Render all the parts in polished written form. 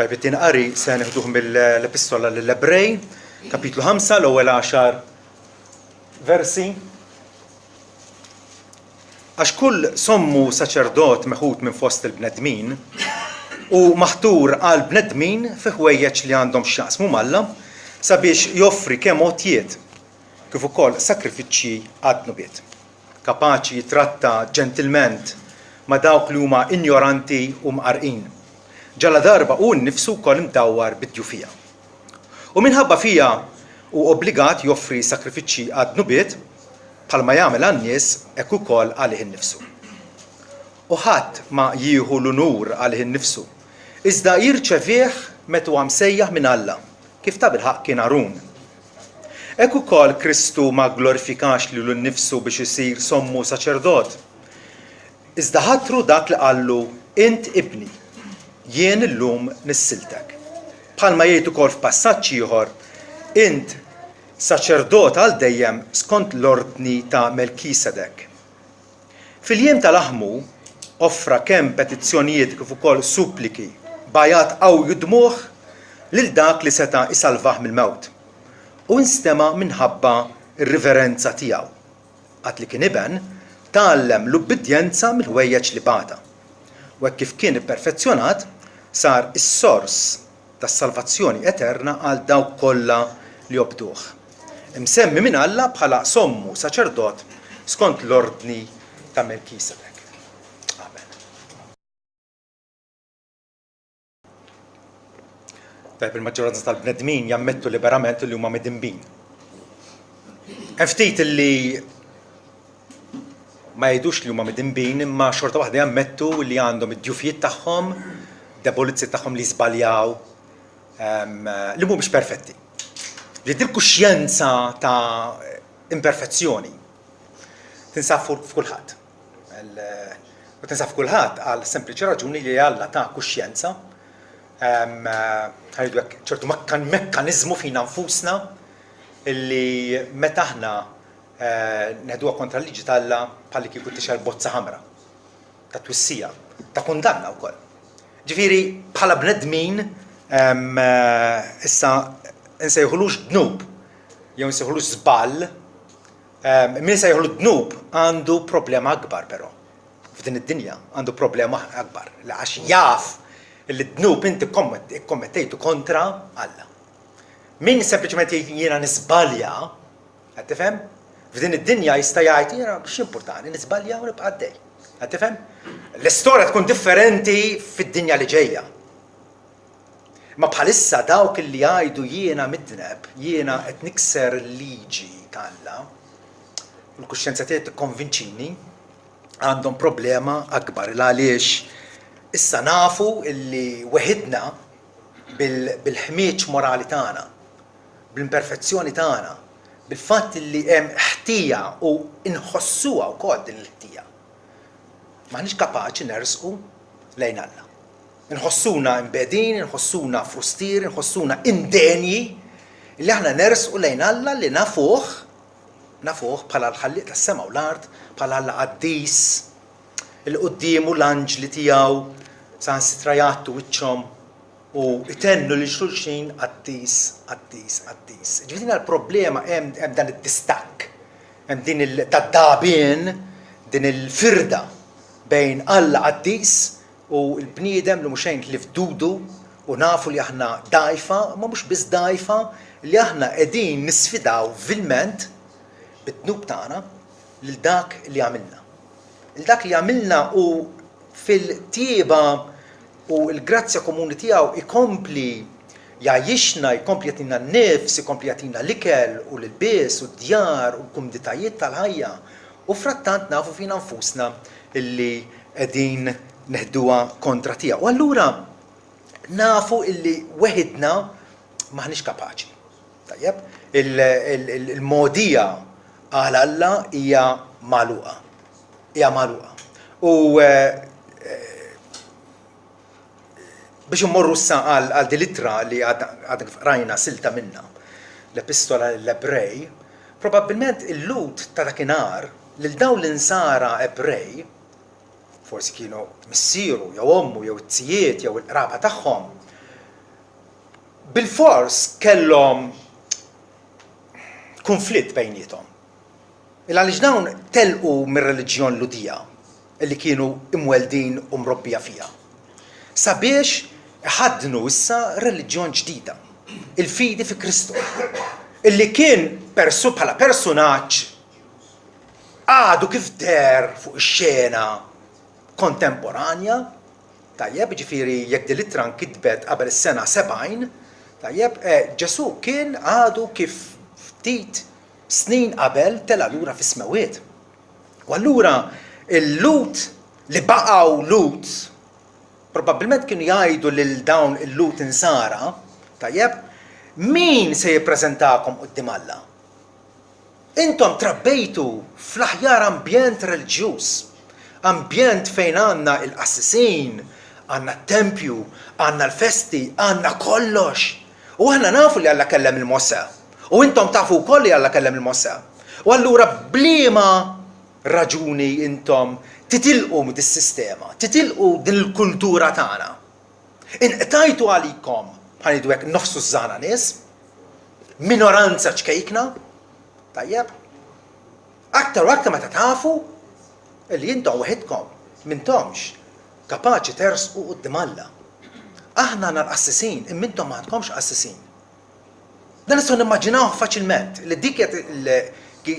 Tajb, it-tieni qari se nieħduh mill-Epistola lill-Ebrej, kapitlu 5, l-ewwel għaxar versi. Għax kull sommu saċerdot meħud minn fost il-bnedmin u maħtur għal bnedmin fi ħwejjeġ li għandhom x'jaqsmu m'Alla sabiex joffri kemm għotjiet kif ukoll sagrifiċċji għad-dnubiet. Kapaċi jittratta ġentilment ma' dawk li huma injoranti u mqarrqin, ġaladarba hu nnifsu wkoll imdawwar bid-djufija. U minħabba fiha hu obbligat joffri sagrifiċċji għad-dnubiet, bħalma jagħmel għan-nies hekk ukoll għalih innifsu. U ħadd ma jieħu l-unur għalih innifsu, iżda jirċevih meta huwa msejjaħ minn Alla, kif tabilħaqq kien Arun. Hekk ukoll Kristu ma gglorifikax lilu nnifsu biex isir sommu saċerdot. Iżda ħatru dak li qallu, Int ibni, jien illum nissiltek. Bħalma jgħid ukoll f'passaġġ ieħor, Int saċerdot għal dejjem skont l-ordni ta' Melkisedek. Fil-jiem ta' laħmu, offra kemm petizzjonijiet kif ukoll suppliki b'għajat qawwi u dmugħ lil dak li seta' jsalvah mill-mewt, u instema' minħabba r-riverenza tiegħu. Għad li kien iben, tgħallem l-ubbidjenza mill-ħwejjeġ li bata. U hekk kif kien ipperfezzjonat, sar is-sors tas-salvazzjoni eterna għal dawk kollha li jobduh. Imsemmi minn Alla bħala sommu saċerdot skont l-ordni ta' Melkisedek. Amen. Tajb il-maġġoranza tal-bnedmin jammettu liberament li huma midinbin. Hemm ftit li ma jgħidux li huma midinbin imma xorta waħda jammettu li għandhom id-djufijiet tagħhom, debolizzi tagħhom li żbaljaw, ehm, li mhumiex perfetti. Li din kuxjenza ta' imperfezzjoni tinsab f'kulħadd. U tinsab f'kulħadd għal sempliċi raġuni li Alla ta' kuxjenza ehm, ċertu mekkaniżmu fina nfusna illi meta aħna Neħduha kontra l-liġi ta' Alla bħallikieku tixgħel bozza ħamra ta' twissija, ta' kundanna wkoll. Ġifieri bħala bnedmin issa nsejħulux dnub jew nsejħulux żball, min isejħlu dnub għandu problema akbar però f'din id-dinja għandu problema akbar għax jaf li d-dnub inti kkommettejtu kontra Alla. Min sempliċement jgħid jiena niżbalja, Qed tifhem? F'din id-dinja jista' jgħid jiena x'jimpurtani niżbalja u nibqa' għaddej. Qed tifhem? L-istorja tkun differenti fid-dinja li ġejja. Ma bħalissa dawk li jgħidu jiena midneb, jiena qed nikser il-liġi ta' Alla, u l-kuxjenza tiegħi tikkonvinċini, għandhom problema akbar il għaliex issa nafu illi weħidna bil-ħmieġ morali tagħna bl-imperfezzjoni tagħna, bil-fatt li hemm ħtija u nħossuha wkoll din il-ħtija. M'aħniex kapaċi nersqu lejn Alla. Inħossuna imbegħdin, inħossuna frustieri, inħossuna indenji li aħna nersqu lejn Alla li nafuh, nafuh bħala l-ħallieq tas-sema u l-art, bħala Alla qaddis, li quddiemu l-anġli tiegħu saħansitra jgħattu wiċċhom U jtennu lil xulxin qaddis, qaddis, qaddis. Ġifieri din l-problema hemm hemm dan id-distakk, hemm din il-daddabien, din il-firda bejn Alla qaddis u l-bniedem li mhux xejn ħlief dudu u nafu li aħna dgħajfa, imma mhux biss dgħajfa, li aħna qegħdin nisfidaw vilment bid-dnub tagħna lil dak li għamilna. Lil dak li għamilna u fil-tjieba u l-grazzja komuni tiegħu jkompli jgħajjixna, jkompli jagħtina n-nifs, ikompli jagħtina l-ikel u l-ilbies u d-djar u l-kumditajiet tal-ħajja. U frattant nafu fina nfusna illi qegħdin neħduha kontra tiegħu. U allura nafu illi weħidna m'aħniex kapaċi. Tajjeb? Il-mogħdija għal Alla hija magħluqa. Hija magħluqa. U biex immorru issa għal din l-ittra li għadna kif qrajna silta minnha, l-Epistola lill-Ebrej, probabbilment il-Lhud ta' dakinhar lil dawn l-insara Ebrej, forsi kienu missieru jew ommu jew it-zijiet jew il-qraba tagħhom, Bilfors kellhom kunflitt bejniethom. Il għaliex dawn telqu mir-reliġjon Lhudija li kienu imweldin u mrobbija fiha, sabiex iħaddnu issa reliġjon ġdida, il-fidi fi Kristu, illi kien persu bħala persunaġġ għadu kif deher fuq ix-xena kontemporanja, tajjeb, jiġifieri jekk din l-ittra nkitbet qabel is-sena 70, tajjeb, Ġesù kien għadu kif ftit snin qabel tela' lura fis-smewwiet. U allura l-Lhud li baqgħu Lhud probabbilment kienu jgħidu lil dawn il-Lhud insara, tajjeb, min se jippreżentakom quddiem Alla? Intom trabbejtu fl-aħjar ambjent reliġjuż, ambjent fejn għandna l-qassisin, għandna t-tempju, għandna l-festi, għandna kollox. U aħna nafu li Alla kellem lil Mosè. U intom tafu wkoll li Alla kellem lil Mosè. U allura b'liema raġuni intom titilqu dis-sistema, titilqu din il-kultura tagħna? Inqtajtu għalikom, ħa ngħidu hekk, nofs tużżana nies, minoranza ċkejkna, tajjeb? Aktar u aktar meta tafu li intom weħidkom m'intomx kapaċi tersqu quddiem Alla. Aħna għandna l-qassisin, imma intom ma għandkomx qassisin. Dan nistgħu nimmaġinawh faċilment li dik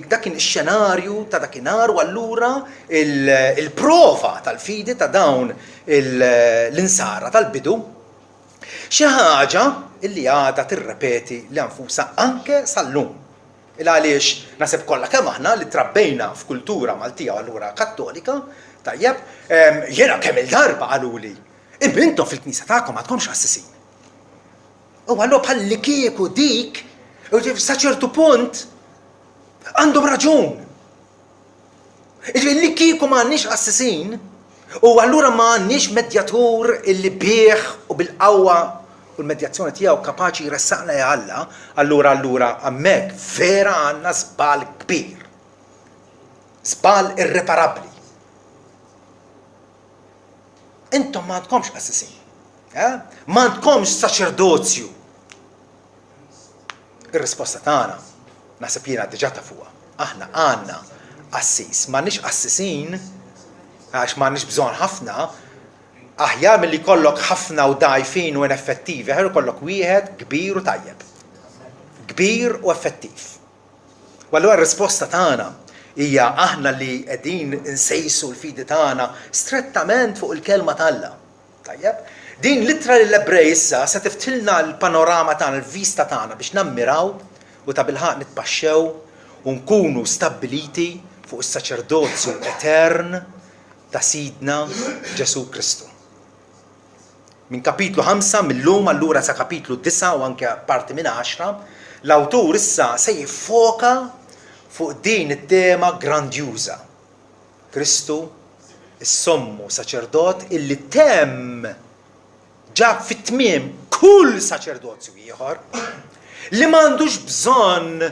dak kien ix-xenarju ta' dakinhar u allura il-prova tal-fidi ta' dawn l-insara tal-bidu xi ħaġa li għadha tirrepeti li nfusha anke sal-lum. Il għaliex naħseb kollha kemm aħna li trabbejna f'kultura Maltija u allura Kattolika, tajjeb, jiena kemm il-darba qaluli, imma intom fil-knisja tagħkom m'għandkomx qassisin. U allura bħal li kieku dik, sa ċertu punt, għandhom raġun. Jiġifieri li kieku ma għandniex qassisin, u allura ma għandniex medjatur illi bih u bil-qawwa u l-medjazzjoni tiegħu kapaċi jressaqna lejn Alla, allura allura hemmhekk vera għandna żball kbir. Żball irreparabbli. Intom ma għandkomx qassisin. Eh? Ma għandkomx saċerdozju. Ir-risposta tagħna naħseb jiena diġà tafuha. Aħna għandna qassis, m'għandniex qassisin għax m'għandniex bżonn ħafna, aħjar milli jkollok ħafna u dgħajfin u ineffettivi, aħjar ikollok wieħed kbir u tajjeb. Kbir u effettiv. U allura r-risposta tagħna hija aħna li qegħdin insejsu l-fidi tagħna strettament fuq il-kelma t'Alla. Tajjeb? Din l-ittra lill-Ebrej issa se tiftħilna l-panorama tagħna, l-vista tagħna biex nammiraw u tabilħaqq nitpaxxew u nkunu stabbiliti fuq is-saċerdozju etern ta' Sidna Ġesù Kristu. Minn kapitlu 5 mil-lum allura sa kapitlu 9 u anke parti minn 10, l-awtur issa se jiffoka fuq din it-tema grandjuża. Kristu, is-Sommu Saċerdot illi temm ġab fit-tmiem kull saċerdozju ieħor, li m'għandux bżonn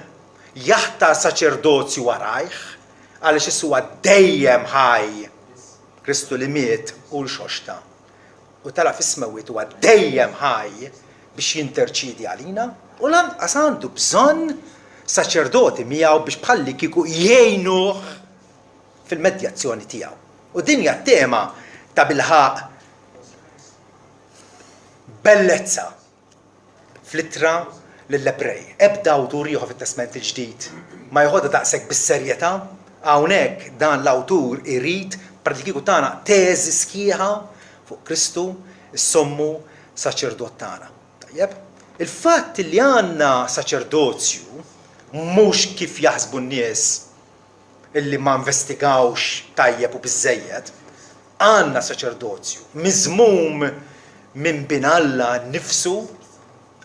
jaħtar saċerdozju warajh, għaliex issa huwa dejjem ħaj. Kristu li miet u rxoxta u tela' fis-smewwiet huwa dejjem ħaj biex jinterċiedi għalina, u lanqas għandu bżonn saċerdoti miegħu biex bħallikieku jgħinuh fil-medjazzjoni tiegħu. U din hija t-tema tabilħaqq bellezza fl-ittra lill-Ebrej. Ebda awtur ieħor fit-Testment il-Ġdid ma jeħodha daqshekk bis-serjetà. Hawnhekk dan l-awtur irid bħallikieku tana teżi sħiħa fuq Kristu, is-Sommu Saċerdot tagħna. Tajjeb? Il-fatt li għandna saċerdozju mhux kif jaħsbu n-nies illi ma investigawx tajjeb u biżżejjed, għandna saċerdozju miżmum minn Bin Alla nnifsu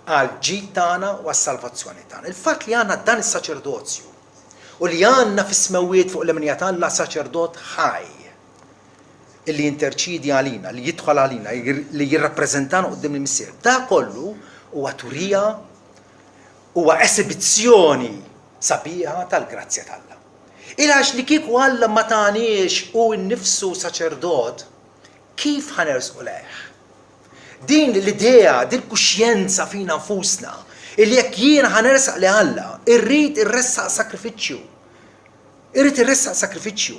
għall-ġid tagħna u għas-salvazzjoni tagħna. Il-fatt li għandna dan is-saċerdozju u li għandna fis-smewwiet fuq l-leminija t'Alla saċerdot ħaj illi jinterċiedi għalina, li jidħol għalina, li jirrappreżentana quddiem il-Missier, da kollu huwa turija, huwa esibizzjoni sabiħa tal-grazzja t'Alla. Il għax li kieku Alla ma taniex hu nnifsu saċerdot, kif ħa nersqu lejh? Din l-idea, din kuxjenza fina nfusna, illi jekk jiena ħa nersaq lejn Alla, irrid irressaq sagrifiċċju. Irrid irressaq sagrifiċċju.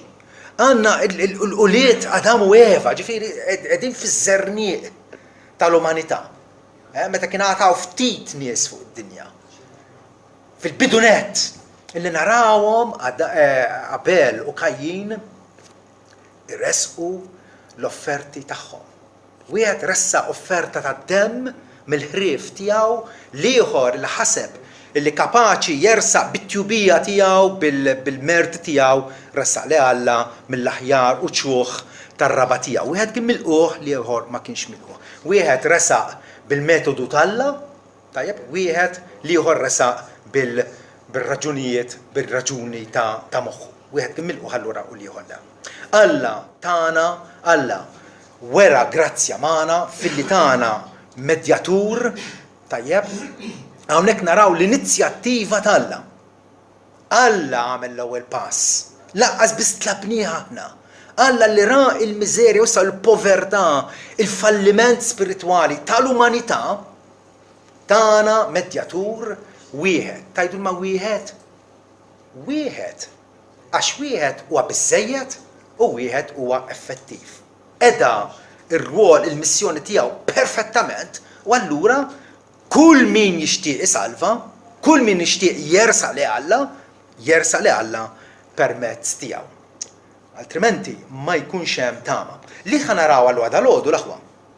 Għandna l-ulied Adam u Eva, ġifieri qegħdin fiż-żerniq tal-umanità. Eh, meta kien għataw ftit nies fuq id-dinja. Fil-bidu nett, illi narawhom eh, Abel u Kajjin iressqu l-offerti tagħhom. Wieħed ressaq offerta tad-demm mill-ħrief tiegħu, l-ieħor li ħaseb li kapaċi jersaq bit-tjubija tiegħu, bil-merti tiegħu, ressaq 'l Alla mill-aħjar uċuħ tar-raba' tiegħu. Wieħed kien milqugħ, l-ieħor ma kienx milqugħ. Wieħed resaq bil-metodu t'Alla, Tajjeb, wieħed, l-ieħor resaq bil, bir-raġunijiet, bir-raġuni ta', ta' moħħu. Wieħed kien milqugħ allura u l-ieħor le. Alla tana, Alla wera grazzja magħna filli tana medjatur, tajjeb, hawnhekk naraw l-inizjattiva t'Alla. Alla għamel l-ewwel pass. Lanqas biss tlabnieh aħna. Alla li ra l-miżerja u issa l-povertà, il-falliment spiritwali tal-umanità, tana medjatur wieħed. Tgħidu ma wieħed? Wieħed. Għax wieħed huwa biżżejjed u wieħed huwa effettiv. Qeda r-rwol, il-missjoni tiegħu perfettament u allura Kull min jixtieq isalva, kull min jixtieq jersaq lejn Alla, jersaq lejn Alla permezz tiegħu. Altrimenti ma jkunx hemm tama. Li ħa naraw allura dalgħodu l-aħwa,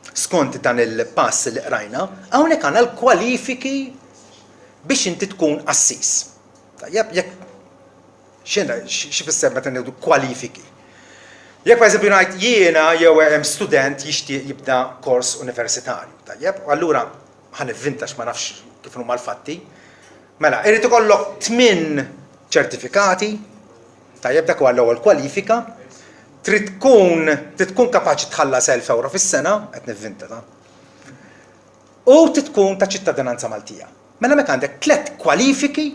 skont dan il-pass li qrajna, hawnhekk għandna l-kwalifiki biex inti tkun qassis. Tajjeb, jekk x'ifisser meta ngħidu kwalifiki? Jekk pereżempju ngħid jiena jew hemm student jixtieq jibda kors universitarju, tajjeb, u allura ħa nivvinta ma nafx kif huma l-fatti. Mela, irid ikollok tmien ċertifikati, tajjeb dak huwa l-ewwel kwalifika, trid tkun trid tkun kapaċi tħallas 1000 euro fis-sena, qed nivvinta ta' u trid tkun ta' ċittadinanza Maltija. Mela hemmhekk għandek tlett kwalifiki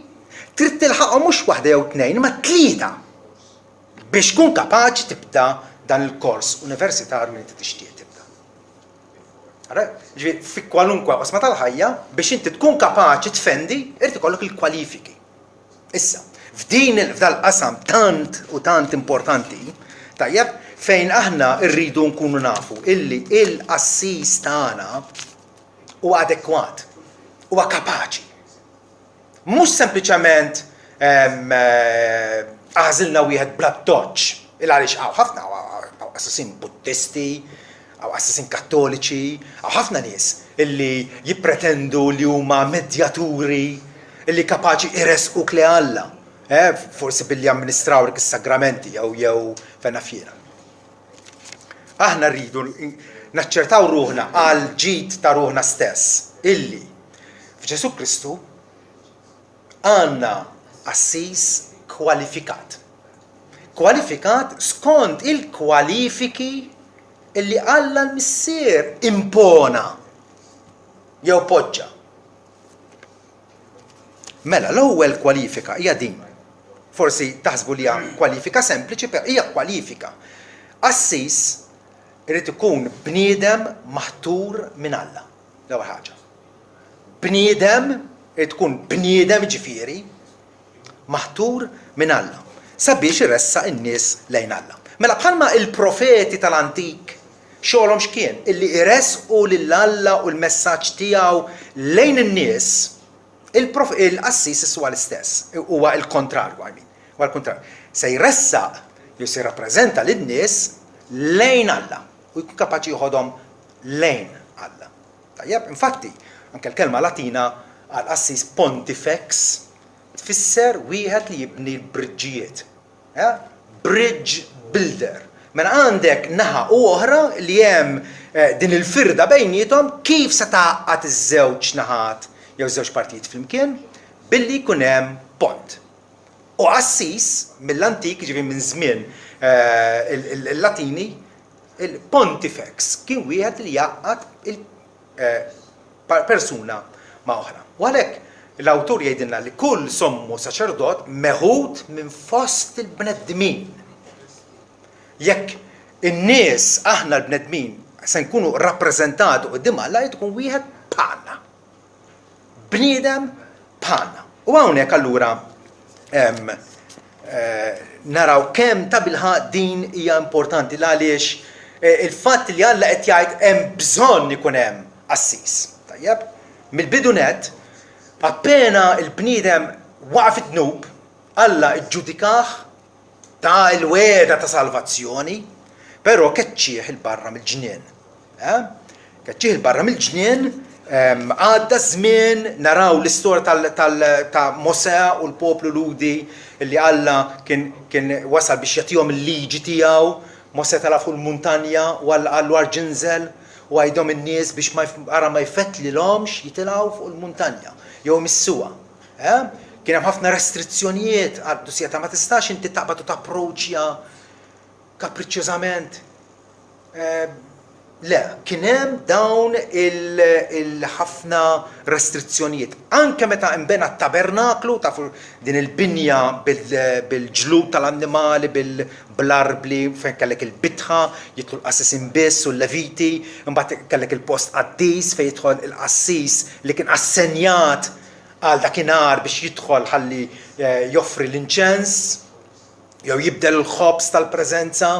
trid tilħaqhom mhux waħda jew tnejn imma tlieta biex tkun kapaċi tibda dan il-kors universitarju li inti tixtieq tibda. Ġifieri fi kwalunkwe qosma tal-ħajja biex inti tkun kapaċi tfendi irid ikollok il-kwalifiki. Issa, f'din f'dal-qasam tant u tant importanti, tajjeb, fejn aħna rridu nkunu nafu illi il-qassis tagħna huwa adekwat, huwa kapaċi. Mhux sempliċement għażilna wieħed bl-addoċċ, il għaliex hawn ħafna hawn qassisin Buddisti, hawn qassisin Kattoliċi, hawn ħafna nies illi jippretendu li huma medjaturi illi kapaċi jressquk lejn Alla, eh, forsi billi jamministrawlek is-sagramenti jew jew fejn naf jiena. Aħna rridu naċċertaw ruħna għal ġid ta' ruħna stess illi f'Ġesù Kristu għandna qassis kwalifikat. Kwalifikat skont il-kwalifiki illi Alla l-Missier impona jew poġġa. Mela, l-ewwel kwalifika hija din. Forsi taħsbu li hija kwalifika sempliċi, però hija kwalifika. Qassis irid ikun bniedem maħtur minn Alla. L-ewwel ħaġa. Bniedem, irid ikun bniedem ġifieri, maħtur minn Alla, sabiex iressaq in-nies lejn Alla. Mela bħalma il-profeti tal-antik xogħolhom x'kien? Illi jressqu lil Alla u l-messaġġ tiegħu lejn in-nies, il-qassis issa huwa l-istess, huwa l-kontrarju, I mean, huwa l-kontrarju. Se jressaq jew se jirrappreżenta lin-nies lejn Alla u jkun kapaċi joħodhom lejn Alla. Tajjeb, infatti, anke l-kelma Latina għal qassis pontifex tfisser wieħed li jibni l-briġġijiet. Eh? Bridge builder. Mela għandek naħa u oħra li hemm eh, din il-firda bejniethom kif se tgħaqqad iż-żewġ naħat jew żewġ partijiet flimkien billi jkun hemm pont. U qassis mill-antik, ġifieri minn żmien eh, il-Latini, il-pontifex kien wieħed li jgħaqqad il persuna ma' oħra. U għalhekk l-awtur jgħidilna li kull sommu saċerdot meħud minn fost il-bnedmin. Jekk in-nies aħna l-bnedmin se nkunu rappreżentati quddiem Alla jrid ikun wieħed bħalna. Bniedem bħalna. U hawnhekk allura naraw kemm tabilħaqq din hija importanti l-għaliex il-fatt li Alla qed jgħid hemm bżonn ikun hemm qassis. Tajjeb? Mill-bidu nett, appena l-bniedem waqa' fid-dnub, Alla ġġudikah, ta l-wegħda ta' salvazzjoni, però keċċieh 'il barra mill-ġnien. Eh? Keċċieh 'il barra mill-ġnien, għadda żmien naraw l-istorja ta' Mosè u l-poplu Lhudi li Alla kien, kien wasal biex jagħtihom il-liġi tiegħu. Mosè tela' fuq il-muntanja u Alla qallu arġa' inżel u għidhom in-nies biex ma ara ma jfettlilhomx jitilgħu fuq il-muntanja jew imissuha. Eh? Kien hemm ħafna restrizzjonijiet għall-qdusija ta' ma tistax inti taqbad u tapproċċja kapriċċjożament. Eh, le, kien hemm dawn il-ħafna restrizzjonijiet. Anke meta imbena t-tabernaklu, tafu din il-binja bil-ġlud tal-annimali, bil-arbli, fejn kellek il-bitħa, jidħlu l-qassisin biss u l-leviti, imbagħad kellek il-post qaddis fejn jidħol il-qassis li kien assenjat għal dakinhar biex jidħol ħalli joffri l-inċens jew jibdel il-ħobż tal-preżenza.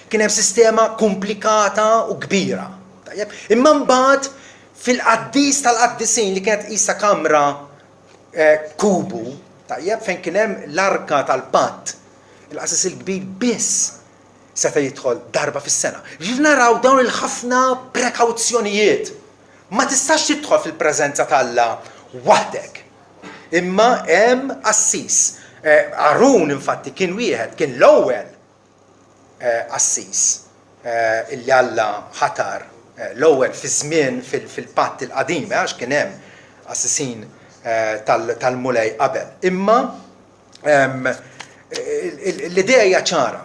Kien hemm sistema komplikata u kbira. Tajjeb? Imma mbagħad fil-qaddis tal-qaddisin li kienet qisha kamra eh, kubu, tajjeb, fejn kien hemm l-arka tal-patt, il-qassis il-kbir biss seta' jidħol darba fis-sena. Ġifieri naraw dawn il-ħafna prekawzjonijiet. Ma tistax tidħol fil-preżenza t'Alla waħdek. Imma hemm qassis. Arun infatti kien wieħed, kien l-ewwel qassis illi Alla ħatar l-ewwel fiż-żmien fil-Patt il-Qadim, għax kien hemm qassisin tal-Mulej qabel. Imma l-idea hija ċara.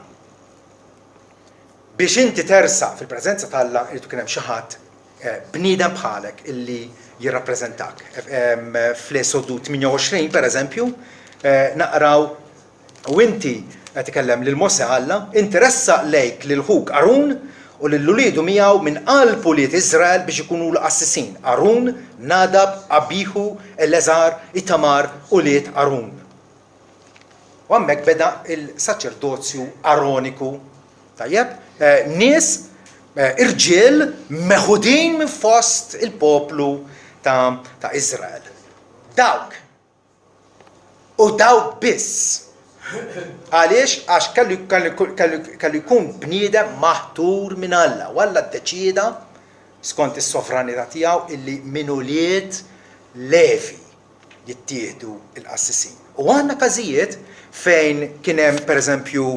Biex inti tersaq fil-preżenza t'Alla irid ikun hemm xi ħadd bniedem bħalek illi jirrappreżentak. Fl-Esodu 28, per eżempju, naqraw u inti qed ikellem lil Mosè Alla, inti ressaq lejk lil ħuk Arun u lil uliedu miegħu minn qalb ulied Iżrael biex ikunulu qassisin, Arun, Nadab, Abiħu, Eleżar, Itamar, ulied Arun. U hemmhekk beda il-saċerdozju Aroniku. Tajjeb, nies irġiel meħudin minn fost il-poplu ta', ta Iżrael. Dawk u dawk biss. Għaliex? Għax kellu, kellu, kellu, kellu jkun bniedem maħtur minn Alla. U Alla ddeċieda skont is-sovranità tiegħu illi minn ulied Levi jittieħdu l-qassisin. U għandna każijiet fejn kien hemm pereżempju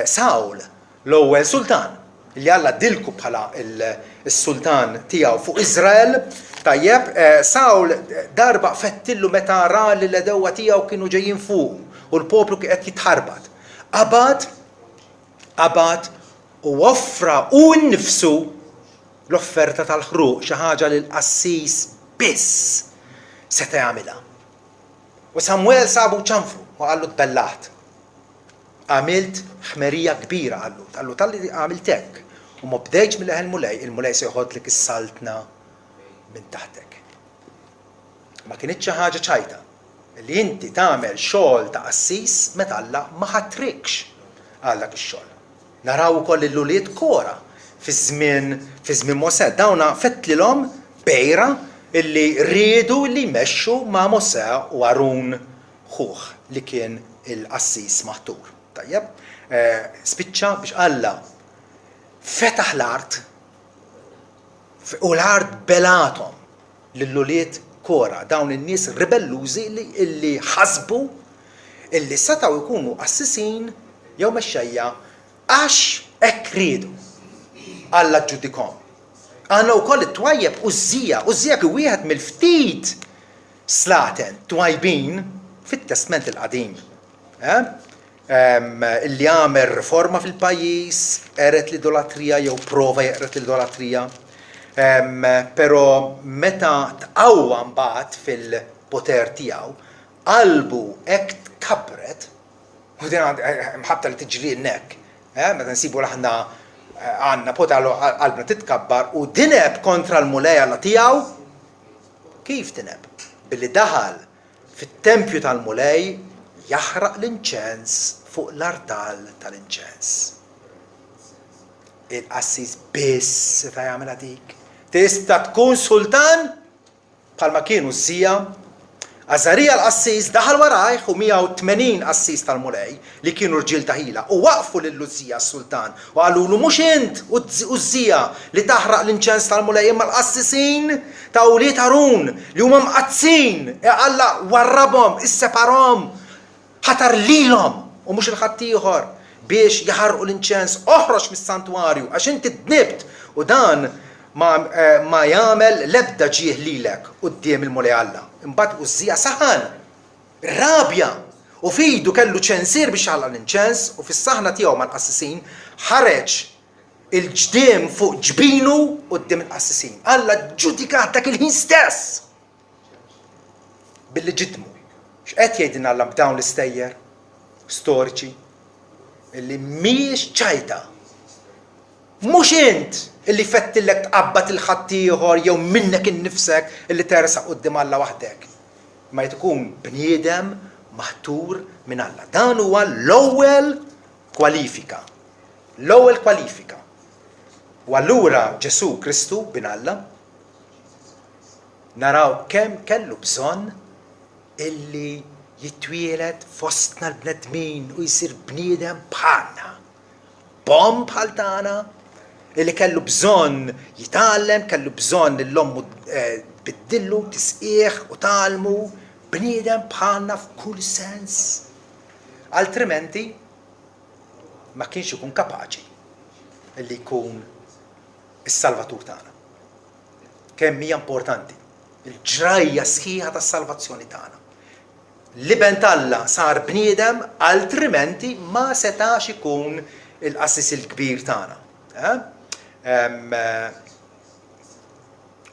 Sawl, l-ewwel sultan, li Alla dilku bħala s-sultan tiegħu fuq Iżrael, tajjeb, Sawl darba fettillu meta ra li l-għedewwa tiegħu kienu ġejjin fuqu u l-poplu kien qed jitħarbat. Qabad, qabad u offra hu nnifsu l-offerta tal-ħruq, xi ħaġa li l-qassis biss seta' jagħmilha. U Samwel sabu ċanfru u qallu tbellaħt. Għamilt ħmerija kbira qallu, qallu talli għamilt hekk u ma bdejtx minn leħen il-Mulej, il-Mulej se joħodlek is-saltna minn taħtek. Ma kinitx xi ħaġa ċajta li inti tagħmel xogħol ta' qassis meta Alla ma ħatrikx għal dak ix-xogħol. Naraw ukoll lil ulied Kora fi żmien fi żmien Mosè. Dawna fettlilhom bejra illi riedu li jmexxu ma' Mosè u Arun ħuh li kien il-qassis maħtur. Tajjeb, spiċċa biex Alla fetaħ l-art u l-art belgħathom lil ulied Kora, dawn in-nies ribellużi li ħasbu illi setgħu jkunu qassisin jew mexxejja għax hekk riedu. Alla ġġudikhom. Għandna wkoll it-twajjeb Użżija. Użżija kien wieħed mill-ftit slaten twajbin fit-Testment il-Qadim. Eh? Illi għamel riforma fil-pajjiż, qered l-idolatrija jew prova jeqred l-idolatrija. Però meta tqawwa mbagħad fil-poter tiegħu, Qalbu hekk tkabbret, u din mħabta li tiġrilna hekk, eh, meta nsibu l aħna Għandna poter qalbna titkabbar u dineb kontra l-Mulej Alla tiegħu. Kif dineb? Billi daħal fit-tempju tal-Mulej jaħraq l-inċens fuq l-artal tal-inċens. Il-qassis biss seta' jagħmilha dik. Tista' tkun sultan Bħalma kien Użżija, Għażarija l-qassis daħal warajh u miegħu 80 qassis tal-Mulej, li kienu rġiel ta' ħila, u waqqfu lil Użżija s-sultan, u qalulu, Mhux int, Użżija, li taħraq l-inċens tal-Mulej, imma l-qassisin ta' wlied Arun, li huma mqaddsin, Alla warrabhom, isseparahom, Ħatar lilhom, u mhux 'il ħaddieħor, biex jaħarqu l-inċens. Oħroġ mis-santwarju, għax inti dnibt, u dan ma, ma jagħmel l-ebda ġieħ lilek quddiem il-Mulej Alla. Imbagħad Użżija saħan bir-rabja, u f'idu kellu ċensier biex jaħraq l-inċens, u fis-saħna tiegħu mal-qassisin ħareġ il-ġdiem fuq ġbinu quddiem il-qassisin. Alla ġġudikah dak il-ħin stess! Billi ġidmu. X'qed jgħidilna Alla b'dawn l-istejjer storiċi? Illi mhijiex ċajta. Mhux int illi jfettillek tqabbad 'il ħaddieħor jew minnek innifsek illi tersaq quddiem Alla waħdek. Imma jrid ikun bniedem maħtur minn Alla. Dan huwa l-ewwel kwalifika. L-ewwel kwalifika. U allura Ġesù Kristu, Bin Alla, Naraw kemm kellu bżonn illi jitwieled fostna l-bnedmin u jsir bniedem bħalna, b'omm bħal tagħna, illi kellu bżonn jitgħallem, kellu bżonn lil ommu tbiddillu, tisqih u tgħallmu, bniedem bħalna f'kull sens. Altrimenti ma kienx ikun kapaċi illi jkun is-Salvatur tagħna. Kemm hija importanti l-ġrajja sħiħa tas-salvazzjoni tagħna. L-Iben t'Alla sar bniedem altrimenti ma setax ikun il-qassis il-kbir tagħna. Eh?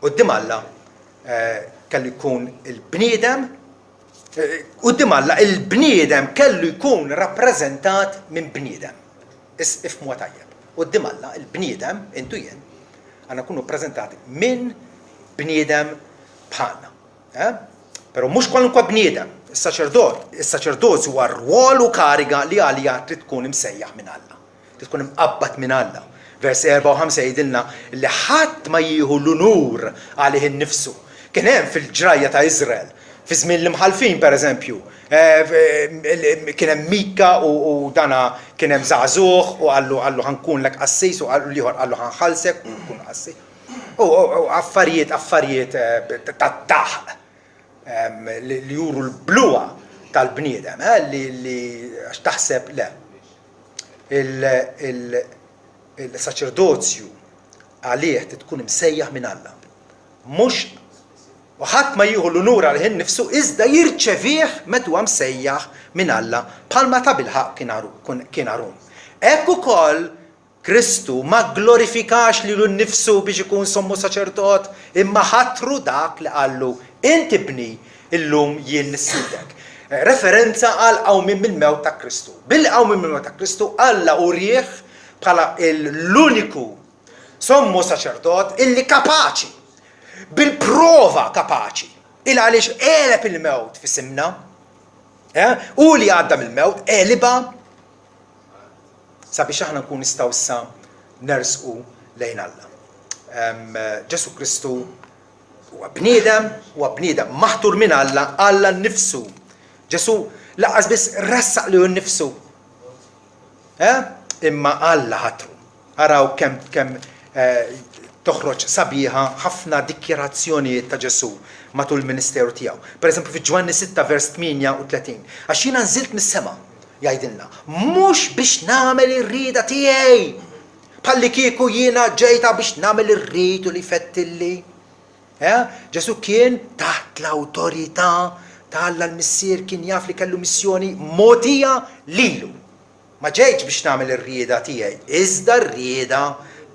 Quddiem Alla eh, kellu jkun il-bniedem eh, quddiem Alla il-bniedem kellu jkun rappreżentat minn bniedem. Ifhmuha tajjeb. Quddiem Alla, il-bniedem, int u jien, għandna nkunu ppreżentati minn bniedem bħalna. Eh? Però mhux kwalunkwe bniedem. Is-saċerdot, is-saċerdozju huwa rwol u kariga li għaliha trid tkun imsejjaħ minn Alla. Trid tkun imqabbad minn Alla. Vers 4 u 5 jgħidilna li ħadd ma jieħu l-unur għalih innifsu. Kien hemm fil-ġrajja ta' Iżrael, fi żmien l-imħallfin pereżempju, kien hemm Mika u dana kien hemm żagħżugħ u qallu qallu ħa nkunlek qassis u l-ieħor qallu ħa nħallsek u nkun qassis. U affarijiet affarijiet tad-daħq li juru l-bluha tal-bniedem, li għax taħseb le. Il-saċerdozju għalih trid tkun imsejjaħ minn Alla. Mhux U ħadd ma jieħu l-unur għalih innifsu iżda jirċevih meta huwa msejjaħ minn Alla bħalma tabilħaqq kien Arun. Hekk ukoll Kristu ma gglorifikax lilu nnifsu biex ikun sommu saċerdot, imma ħatru dak li qallu, Int ibni, illum jien nissiltek. Referenza għall-qawmien mill-mewt ta' Kristu. Bil-qawmien mill-mewt ta' Kristu Alla urieh bħala l-uniku Sommu saċerdot illi kapaċi, bil-prova kapaċi, il għaliex għeleb il-mewt f'isimna, eh? Hu li għadda mill-mewt, għelibha sabiex aħna nkun nistgħu issa nersqu lejn Alla. Ġesù Kristu huwa bniedem, huwa bniedem maħtur minn Alla, Alla nnifsu. Ġesù lanqas biss ressaq lilu nnifsu. Eh? Imma Alla ħatru. Araw kemm kemm toħroġ sabiħa ħafna dikjarazzjonijiet ta' Ġesù matul il-ministeru tiegħu. Pereżempju fi Ġwanni 6 vers 38, Għax jiena nżilt mis-sema, jgħidilna, mhux biex nagħmel ir-rieda tiegħi, bħallikieku jiena ġejta biex nagħmel ir-ried u li jfettilli. Eh? Ġesù kien taħt l-awtorità ta' Alla l-Missier, kien jaf li kellu missjoni mogħtija lilu. Ma ġejtx biex nagħmel ir-rieda tiegħi, iżda r-rieda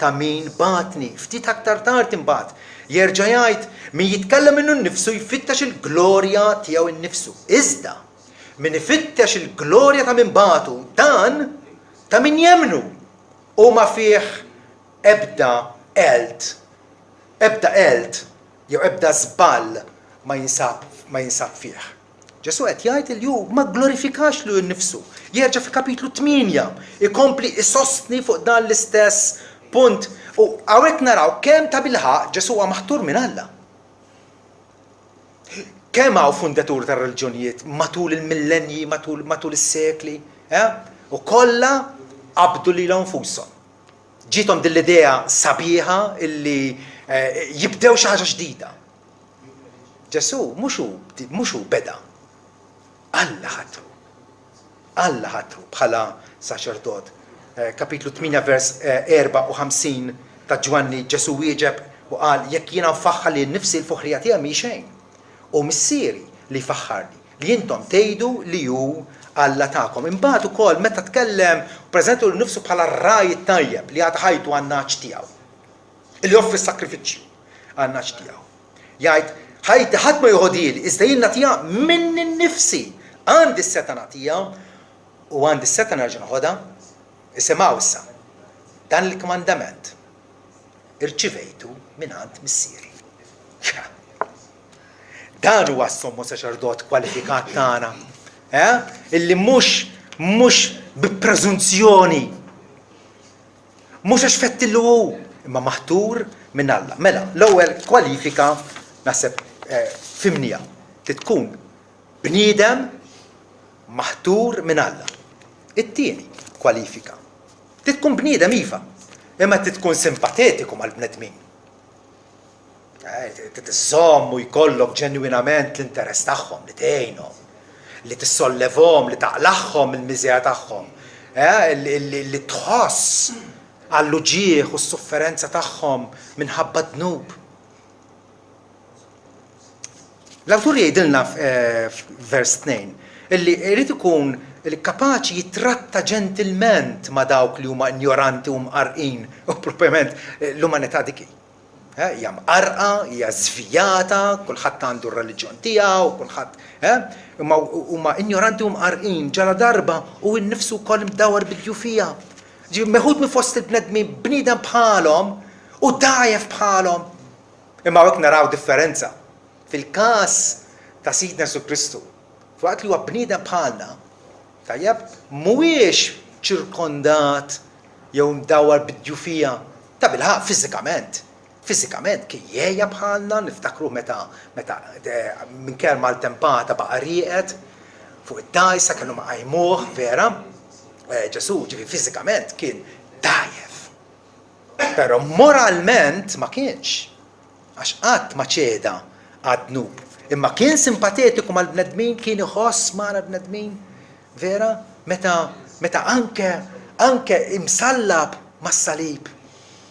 ta' min bagħatni. Ftit aktar tard imbagħad, jerġa' jgħid, Min jitkellem minnu nnifsu jfittex il-glorja tiegħu nnifsu, iżda min ifittex il-glorja ta' min bagħtu, dan ta' min jemmnu, u ma fih Ebda għelt, ebda għelt jew ebda żball ma jinsab ma jinsab fih. Ġesù qed jgħid li hu ma gglorifikax lilu nnifsu. Jerġa' fil-kapitlu 8 ikompli isostni fuq dan l-istess punt. U hawnhekk naraw kemm tabilħaqq Ġesù huwa maħtur minn Alla. Kemm hawn fundaturi tar-reliġjonijiet matul il-millenji, matul matul is-sekli, eh? U kollha qabdu lilhom nfushom. Ġiethom din l-idea sabiħa illi eh, jibdew xi ħaġa ġdida. Ġesù mhux hu mhux hu beda. Alla ħatru. Alla ħatru bħala saċerdot. Eh, kapitlu 8 vers 54 eh, ta' Ġwanni Ġesù wieġeb u qal jekk jiena nfaħħar li nnifsi l-fuħrija tiegħi mhi xejn. U missieri li jfaħħarni, li intom tgħidu li hu Alla tagħkom. Imbagħad ukoll meta tkellem u ppreżenta lilu nnifsu bħala r-ragħaj it-tajjeb li jagħti ħajtu għan-nagħaġ tiegħu. Li joffri s-sagrifiċċju għan-nagħaġ tiegħu. Jgħid, Ħajti ħadd ma joħodhieli, iżda jien nagħtiha minni nnifsi. Għandi s-setgħa nagħtiha u għandi s-setgħa nerġa' noħodha. Isimgħu issa, dan il-kmandament irċivejtu mingħand Missieri. Dan huwa s-sommu saċerdot kwalifikat tagħna, eh? Illi mhux mhux bi preżunzjoni, mhux għax fettillu hu, imma maħtur minn Alla. Mela, l-ewwel kwalifika naħseb eh, fimnija, tkun bniedem maħtur minn Alla. It-tieni kwalifika, tkun bniedem iva, imma tkun simpatetiku mal-bnedmin. Trid iżżomm u jkollok ġenwinament l-interess tagħhom, li tgħinhom, li tissollevhom, li taqlagħhom mill-miżera tagħhom, li tħoss għall-uġigħ u s-sofferenza tagħhom minħabba d-dnub. L-awtur jgħidilna f'vers 2 illi jrid ikun kapaċi jittratta ġentilment ma' dawk li huma injoranti u mqarrqin, u proprjament l-umanità dik hi. Hija mqarrqa, hija żvijata, kulħadd għandu r-reliġjon tiegħu, kulħadd, imma huma injoranti u mqarrqin ġaladarba hu nnifsu wkoll imdawwar bid-djufija. Ġifieri meħud minn fost il-bnedmin, bniedem bħalhom u dgħajjef bħalhom. Imma hawnhekk naraw differenza. Fil-każ ta' Sidna Ġesù Kristu, filwaqt li huwa bniedem bħalna, tajjeb, mhuwiex ċirkondat jew imdawwar bid-djufija, tabilħaqq fiżikament, fiżikament kien jgħejja bħalna, niftakruh meta meta minkejja l-maltempata baqa' rieqed fuq id-dgħajsa kellhom iqajmuh, vera, Ġesù ġifieri fiżikament kien dgħajjef. Però moralment ma kienx, għax qatt ma ċeda għad-dnub. Imma kien simpatetiku mal-bnedmin, kien iħoss magħna l-bnedmin, Vera? Meta, meta anke, anke imsallab mas-salib,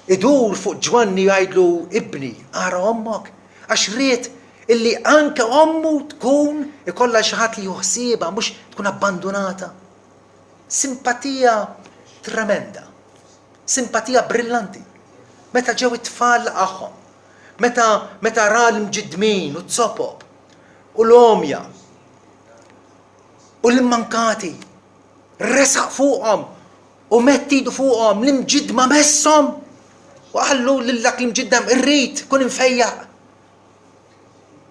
idur fuq Ġwanni u jgħidlu, Ibni, ara ommok. Għax ried illi anke ommu tkun ikollha xi ħadd li jieħu ħsiebha, mhux tkun abbandunata. Simpatija tremenda. Simpatija brillanti. Meta ġew it-tfal laqagħhom. Meta, meta ra l-imġiddmin u z-zopop u l-għomja U l-immankati resaq fuqhom u medd idu fuqhom, l-imġiddma messhom u qallu lil dak l-imġiddem, Irrid, kun imfejjaq.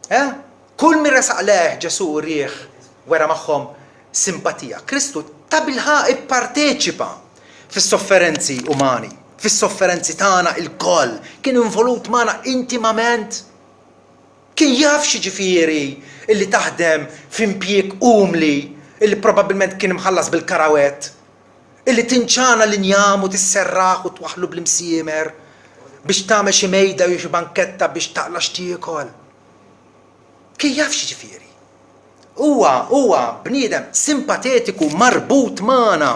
Eh? Kull min resaq lejh Ġesù rieh wera magħhom simpatija. Kristu tabilħaqq ipparteċipa fis-sofferenzi umani, fis-sofferenzi tagħna ilkoll, kien involut magħna intimament. Kien jaf x'jiġifieri illi taħdem f'impjieg umli illi probabbilment kien imħallas bil-karawett, illi tinċana l-injam u tisserraħ u twaħħlu bl-imsiemer biex tagħmel xi mejda jew xi banketta biex taqla' x'tiekol. Kien jaf x'jiġifieri. Huwa, huwa bniedem simpatetiku marbut magħna,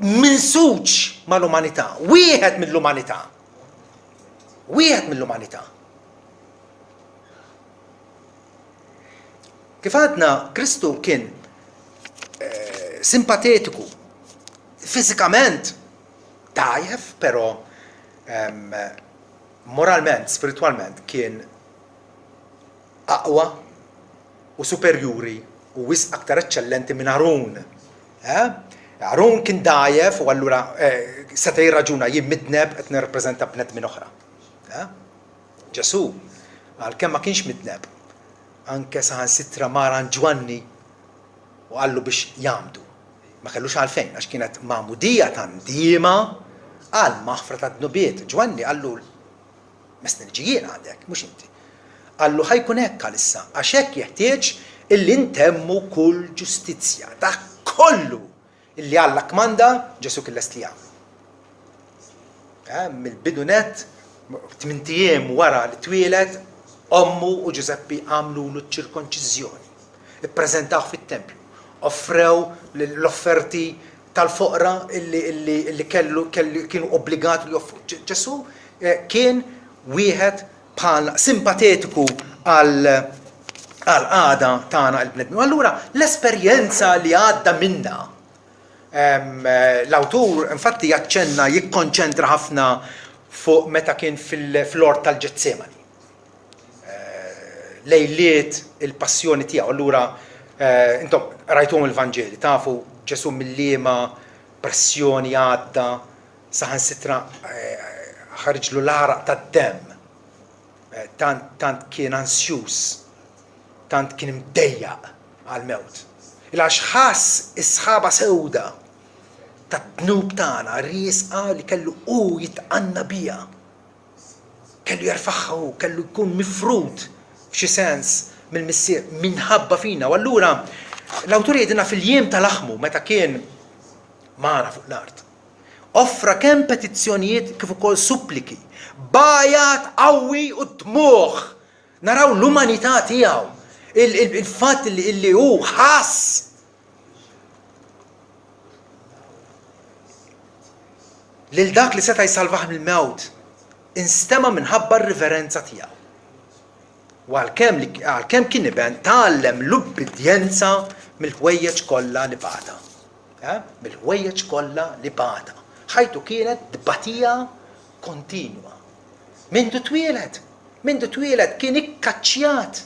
minsuġ mal-umanità, wieħed mill-umanità. Wieħed mill-umanità. Kif għadna, Kristu kien eh, simpatetiku, fiżikament dgħajjef, però ehm, moralment, spiritwalment kien aqwa u superjuri u wisq aktar eċċellenti minn Arun. Eh? Arun kien dgħajjef u allura seta' jirraġuna jien midneb qed nirrappreżenta bnedmin oħra. Ġesù, għalkemm ma kienx midneb, anke saħansitra mar għand Ġwanni u qallu biex jgħammdu. Ma kellux għalfejn għax kienet magħmudija ta' ndiema għall-maħfra tad-dnubiet. Ġwanni qallu Messni niġi jien għandek, mhux inti. Qallu ħa jkun hekk għalissa, għax hekk jeħtieġ illi ntemmu kull ġustizzja. Dak kollu illi Alla kkmanda, Ġesù kien lest li jagħmlu. Eh, mill-bidu nett, tmint ijiem wara li twieled, ommu u Ġużeppi għamlulu ċ-ċirkonċiżjoni. Ippreżentawh fit-tempju, offrew l-offerti tal-foqra illi kellu kienu obbligati li joffru. Ġesù kien wieħed bħalna, simpatetiku għal għall-qagħda tagħna l-bnedmin. U allura l-esperjenza li għadda minna l-awtur infatti jaċċenna jikkonċentra ħafna fuq meta kien fil-ort tal-Ġetsemani. Lejliet il-passjoni tiegħu. Allura intom rajtuhom il-Vanġeli, tafu Ġesù mill-liema pressjoni għadda saħansitra ħariġlu l-għaraq tad-demm. Tant tant kien ansjuż, tant kien imdejjaq għall-mewt. Il għax ħass is-sħaba sewda tad-dnub tagħna riesqa li kellu hu jitqanna biha. Kellu jerfagħha hu, kellu jkun mifrud f'xi sens mill-Missier minħabba fina. U allura l-awtur jgħidilna fil-jiem ta' laħmu meta kien magħna fuq l-art. Offra kemm petizzjonijiet kif ukoll suppliki, b'għajat qawwi u dmugħ. Naraw l-umanità tiegħu, il-fatt li hu ħass Lil dak li seta' jsalvah mill-mewt instema' minħabba r-riverenza tiegħu. U għalkemm li għalkemm kien iben tgħallem l-ubbidjenza mill-ħwejjeġ kollha li bata. Eh? Mill-ħwejjeġ kollha li bata. Ħajtu kienet tbatija kontinwa. Mindu twieled, mindu twieled kien ikkaċċjat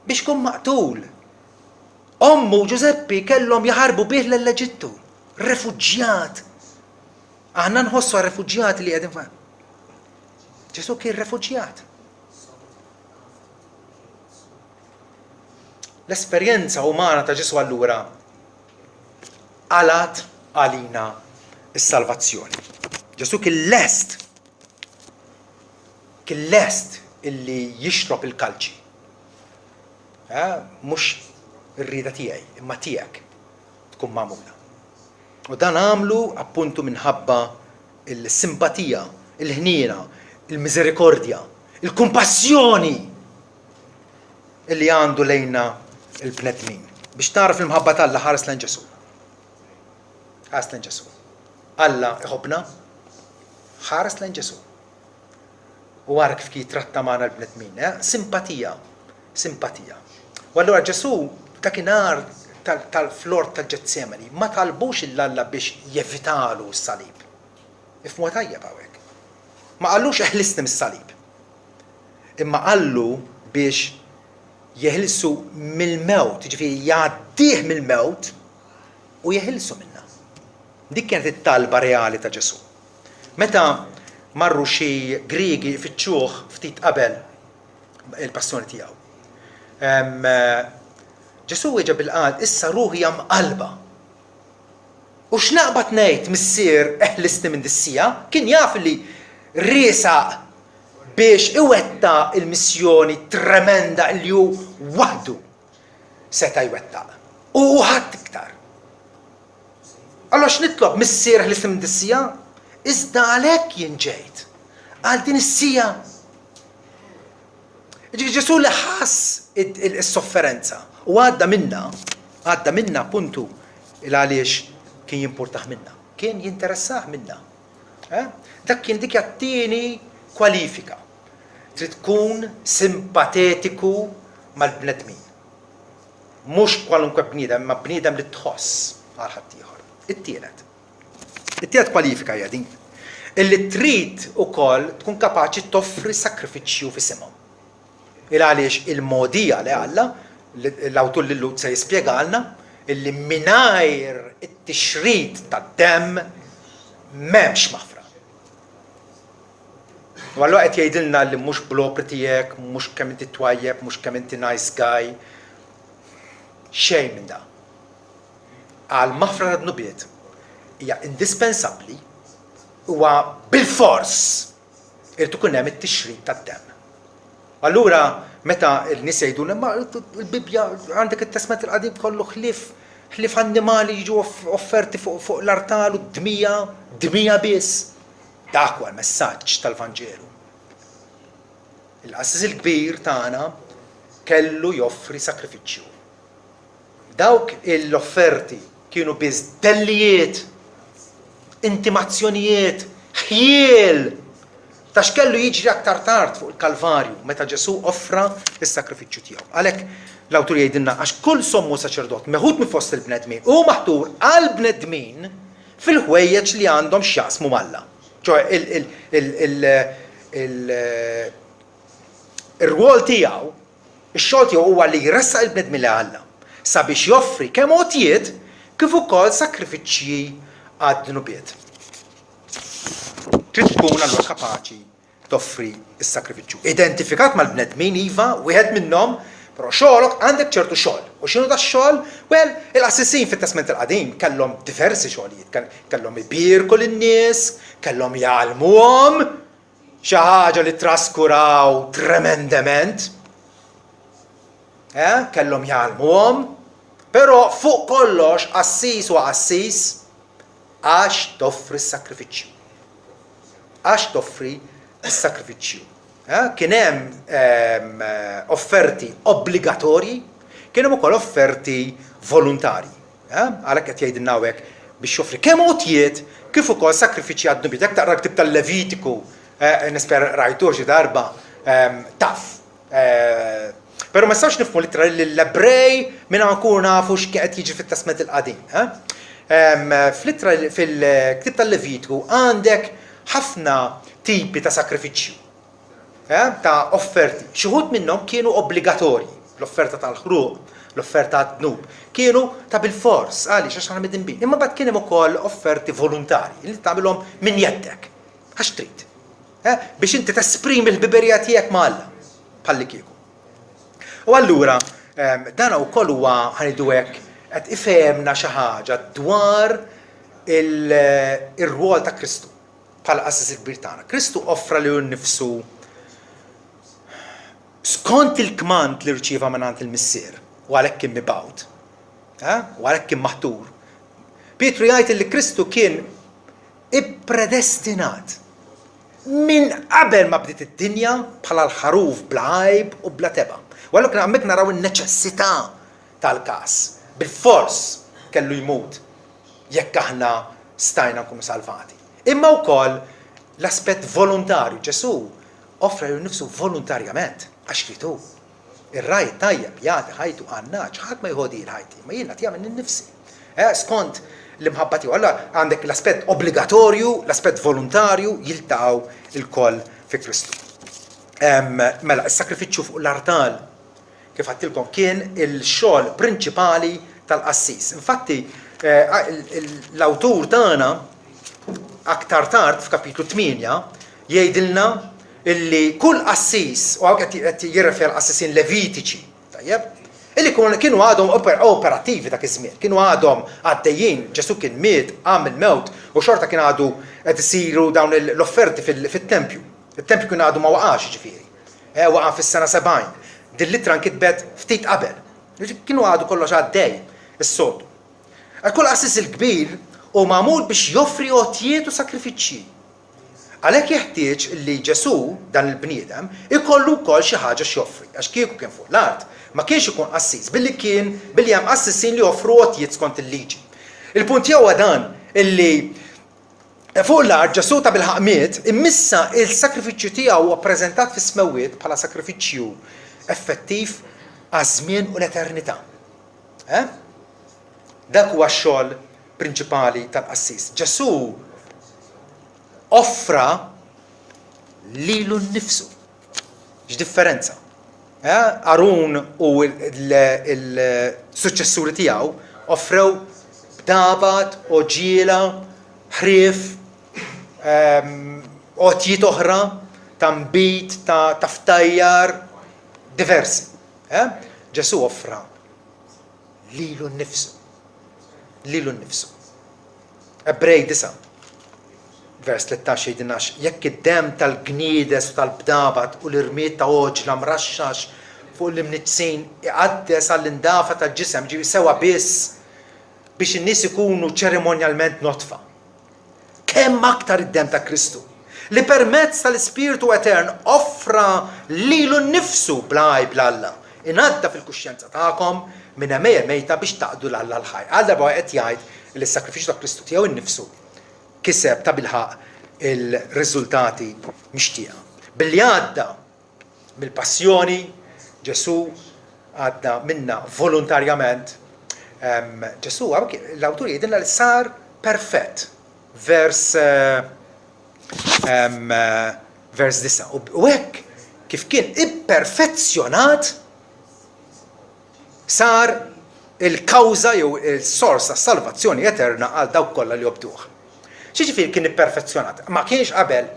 biex ikun maqtul. Ommu u Ġużeppi kellhom jaħarbu bih lell-Eġittu. Refuġjat. Aħna nħossu għar-refuġjati li qegħdin fa' Ġesù kien refuġjat. L-esperjenza umana ta' Ġesù allura għalat għalina s-salvazzjoni. Ġesù kien lest kien lest illi jixrob il-kalċi. Eh, mhux ir-rieda tiegħi, imma tiegħek tkun magħmula. U dan għamlu appuntu minħabba l-simpatija, il-ħniena, il-miżerikordja, il-kumpassjoni illi għandu lejna l-bnedmin. Biex tagħraf l-imħabba t'Alla ħares lejn Ġesù. Ħares lejn Ġesù. Alla iħobbna, ħares lejn Ġesù. U ara kif jitratta magħna l-bnedmin, eh? Simpatija, simpatija. U allura Ġesù dakinhar tal-flor tal-Ġetsemani ma talbux 'il Alla biex jevitalu s-salib. Ifhmuha tajjeb hawnhekk. Ma qallux eħlisni mis-salib. Imma qallu biex jeħilsu mill-mewt, jiġifieri jgħaddih mill-mewt u jeħilsu minnha. Dik kienet it-talba reali ta' Ġesù. Meta marru xi Griegi jfittxuh ftit qabel il-passjoni tiegħu. Ġesù wieġeb billi qal, Issa ruħi hija mqallba. U x'naqbad ngħid, Missier, eħlisni minn dis-siegħa? Kien jaf li riesaq biex iwettaq il-missjoni tremenda li hu waħdu seta' jwettaq. U hu ħadd iktar. Allura x'nitlob, Missier, eħlisni minn dis-siegħa? Iżda għalhekk jien ġejt, għal din is-siegħa. Jiġifieri Ġesù li ħass is-sofferenza u għadda minnha, għadda minnha appuntu il għaliex kien jimpurtah minna, kien jinteressah minna. Eh? Dak kien dik t-tieni kwalifika. Trid tkun simpatetiku mal-bnedmin. Mhux kwalunkwe bniedem, imma bniedem li tħoss għal ħaddieħor. It-tielet. It-tielet kwalifika hija din, illi trid ukoll tkun kapaċi toffri sagrifiċċju f'isimhom. Il għaliex il-mogħdija li Alla, l-awtur lil-Lhud se jispjegalna, illi mingħajr it-tixrid tad-demm m'hemmx maħfra. U allura qed jgħidilna li mhux bl-opri tiegħek, mhux kemm inti twajjeb, mhux kemm inti nice guy. Xejn minn da. Għal maħfra ta' dnubiet hija indispensabbli huwa bilfors irid ikun hemm it-tixrid tad-demm. Allura meta n-nies jgħidulna imma l-Bibbja għandek it-Testment il-Qadim kollu ħlief ħlief annimali jiġu offerti fuq fuq l-artal u d-dmija, dmija biss. Dak huwa l-messaġġ tal-Vanġelu. Il-qassis il-kbir tagħna kellu joffri sakrifiċċju. Dawk l-offerti kienu biss dellijiet, intimazzjonijiet, ħjiel ta' x'kellu jiġri aktar tard fuq il-Kalvarju meta Ġesù offra s-sagrifiċċju tiegħu. Għalhekk l-awtur jgħidilna għax kull sommu saċerdot meħud minn fost il-bnedmin hu maħtur għall-bnedmin fil-ħwejjeġ li għandhom x'jaqsmu m'Alla. Ċoe ir-rwol tiegħu Ix-xogħol tiegħu huwa li jressaq il-bnedmin lejn Alla, sabiex joffri kemm għotjiet kif ukoll sagrifiċċji għad-dnubiet. Trid tkun allura kapaċi toffri s-sagrifiċċju. Identifikat mal-bnedmin, iva, wieħed minnhom, però xogħolok għandek ċertu xogħol. U x'inhu dax-xogħol? Well, il-qassisin fit-Testment il-Qadim kellhom diversi xogħlijiet, kellhom ibierku lin-nies, kellhom jgħallmuhom, Xi ħaġa li ttraskuraw tremendement. Eh, kellhom jgħallmuhom, però fuq kollox qassis huwa qassis għax toffri s-sakrifiċċju. Għax toffri s-sakrifiċċju. Eh, kien hemm ehm, offerti obbligatorji, kien hemm ukoll offerti volontarji. Għalhekk qed jgħidilna hawnhekk biex joffri kemm għotjiet kif ukoll sagrifiċċji għad-dnubiet. Jekk taqra l-ktieb tal-Levitiku, nispera rajtuh xi darba, taf. Però ma nistgħux nifhmu l-ittra lill-Ebrej mingħajr ma nkunu nafu x'kien qed jiġri fit-Testment il-Qadim. Fl-ittra fil-ktieb tal-Levitiku għandek ħafna tipi ta' sagrifiċċju. ta' offerti. Xi wħud minnhom kienu obbligatorji, l-offerta tal-ħruq, l-offerta għad-dnub, kienu ta' bilfors, għaliex għax aħna midinbin. Imma mbagħad kien hemm ukoll offerti voluntarji li tagħmilhom minn jeddek, għax trid. Biex inti tesprimi l-ħbiberija tiegħek ma' Alla, bħallikieku. U allura dan ukoll huwa ħanidu hekk qed ifehemna xi ħaġa dwar ir-rwol ta' Kristu. Bħala Qassis il-Kbir tagħna, Kristu offra lilu nnifsu skont il-kmand li rċieva mingħand il-Missier, u għalhekk kien mibgħut, eh? u għalhekk kien maħtur. Pietru jgħid li Kristu kien ippredestinat minn qabel ma bdiet id-dinja bħala l-ħaruf bla għajb u bla tebgħa. U allura hemmhekk naraw in-neċessità tal-każ. Bilfors kellu jmut jekk aħna stajna nkunu salvati. Imma wkoll l-aspett volontarju, Ġesù offra lilu nnifsu volontarjament għax ried hu. Ir-ragħaj it-tajjeb jagħti ħajtu għan-nagħaġ, ħadd ma jħodhi ħajti, imma jien nagħtiha minni nnifsi. Eh, skont l-imħabba tiegħu. Allura għandek l-aspett obbligatorju, l-aspett volontarju jiltaqgħu lkoll fi Kristu. Mela, is-sagrifiċċju fuq l-artal kif għedtilkom, kien il-xogħol prinċipali tal-qassis. Infatti, l-awtur tagħna aktar tard f'kapitlu 8 jgħidilna illi kull qassis, u hawn qed jirreferi għall-qassisin Levitiċi, tajjeb, illi kienu għadhom operattivi dak iż-żmien, kienu għadhom għaddejjin, Ġesù kien miet, qam mill-mewt u xorta kien għadu qed isiru dawn l-offerti fit-tempju. It-tempju kien għadu ma waqax jiġifieri. Eh, waqa' fis-sena 70. Din l-ittra nkitbet ftit qabel. Kienu għadu kollox għaddej is-soltu. Għal kull qassis il-kbir hu magħmul biex joffri għotjiet u sagrifiċċji. Għalhekk jeħtieġ li Ġesù, dan il-bniedem, ikollu wkoll xi ħaġa x'joffri, għax kieku kien fuq l-art, ma kienx ikun qassis, billi kien billi hemm qassisin li joffru għotjiet skont il-liġi. Il-punt tiegħu huwa dan, illi Fuq l-art Ġesù tabilħaqq miet, imma issa il-sagrifiċċju tiegħu huwa ppreżentat fis-smewwiet bħala sagrifiċċju effettiv għaż-żmien u l-eternità. Eh? Dak huwa x-xogħol prinċipali tal-qassis. Ġesù offra lilu nnifsu. X'differenza! Arun u l-suċċessuri tiegħu Offrew bdabat, għoġiela, ħrief, għotjiet oħra ta' nbid, ta' ftajjar, diversi. Ġesù offra lilu nnifsu. Lilu nnifsu. Ebrej 9, vers 13 jgħidilna għax jekk id-demm tal-gniedes u tal-bdabat u l-irmied ta' għoġla mraxxax fuq l-imniġġsin iqaddes għall-indafa tal-ġisem, jiġifieri sewa biss biex in-nies ikunu ċerimonjalment nodfa. Kemm aktar id-demm ta' Kristu, li permezz tal-Ispirtu etern offra lilu nnifsu bla għajb 'l Alla, inaddaf il-kuxjenza tagħkom minn għemejjel mejta biex taqdu 'l Alla l-ħaj. Għal darba qed jgħid li s-sagrifiċċju ta' Kristu tiegħu nnifsu kiseb tabilħaqq il-riżultati mixtieqa. Billi għadda mill-passjoni, Ġesù għadda minnha volontarjament. Ġesù, l-awtur jgħidilna li sar perfett. Vers vers 9. U hekk kif kien ipperfezzjonat sar il-kawża jew il-sors tas-salvazzjoni eterna għal dawk kollha li jobduh. X'jiġifieri kien ipperfezzjonat? Ma kienx qabel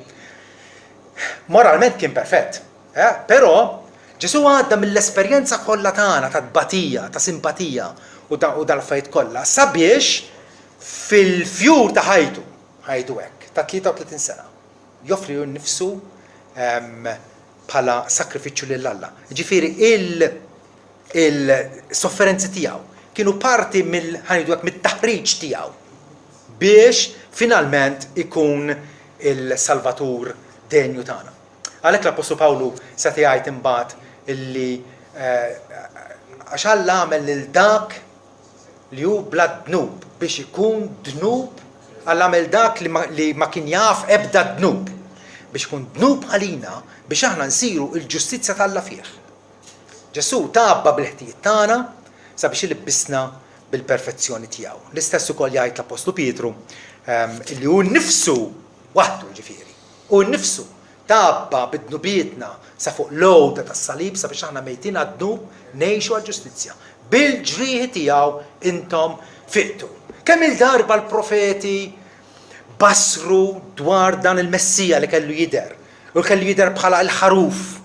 moralment kien perfett, eh? Però Ġesù għadda mill-esperjenza kollha tagħna ta' tbatija, ta' simpatija u dal-affarijiet kollha sabiex fil-fjur ta' ħajtu, ħajtu hekk, ta' 33 sena, joffri hu nnifsu ehm, bħala sakrifiċċju lil Alla. Ġifieri il-sofferenzi tiegħu kienu parti mill ħa ngħidu hekk mit-taħriġ tiegħu biex finalment ikun il-Salvatur denju tagħna. Għalhekk l-Appostlu Pawlu seta' jgħid imbagħad illi għax Alla għamel lil dak li hu bla dnub biex ikun dnub, Alla għamel dak li ma, li ma kien jaf ebda dnub biex ikun dnub għalina biex aħna nsiru l-ġustizzja t'Alla fih. Ġesù tgħabba bil-ħtijiet tagħna sabiex ilibbisna bil-perfezzjoni tiegħu. L-istess ukoll jgħid l-Appostlu Pietru illi hu nnifsu waħdu ġifieri, hu nnifsu tgħabba bi dnubietna sa fuq l-għoda tas-salib sabiex aħna mejtin għad-dnub ngħixu għall-ġustizzja. Bil-ġrieħi tiegħu intom fiqtu. Kemm-il darba l-profeti bassru dwar dan il-Messija li kellu jidher, u kellu jidher bħala l-ħaruf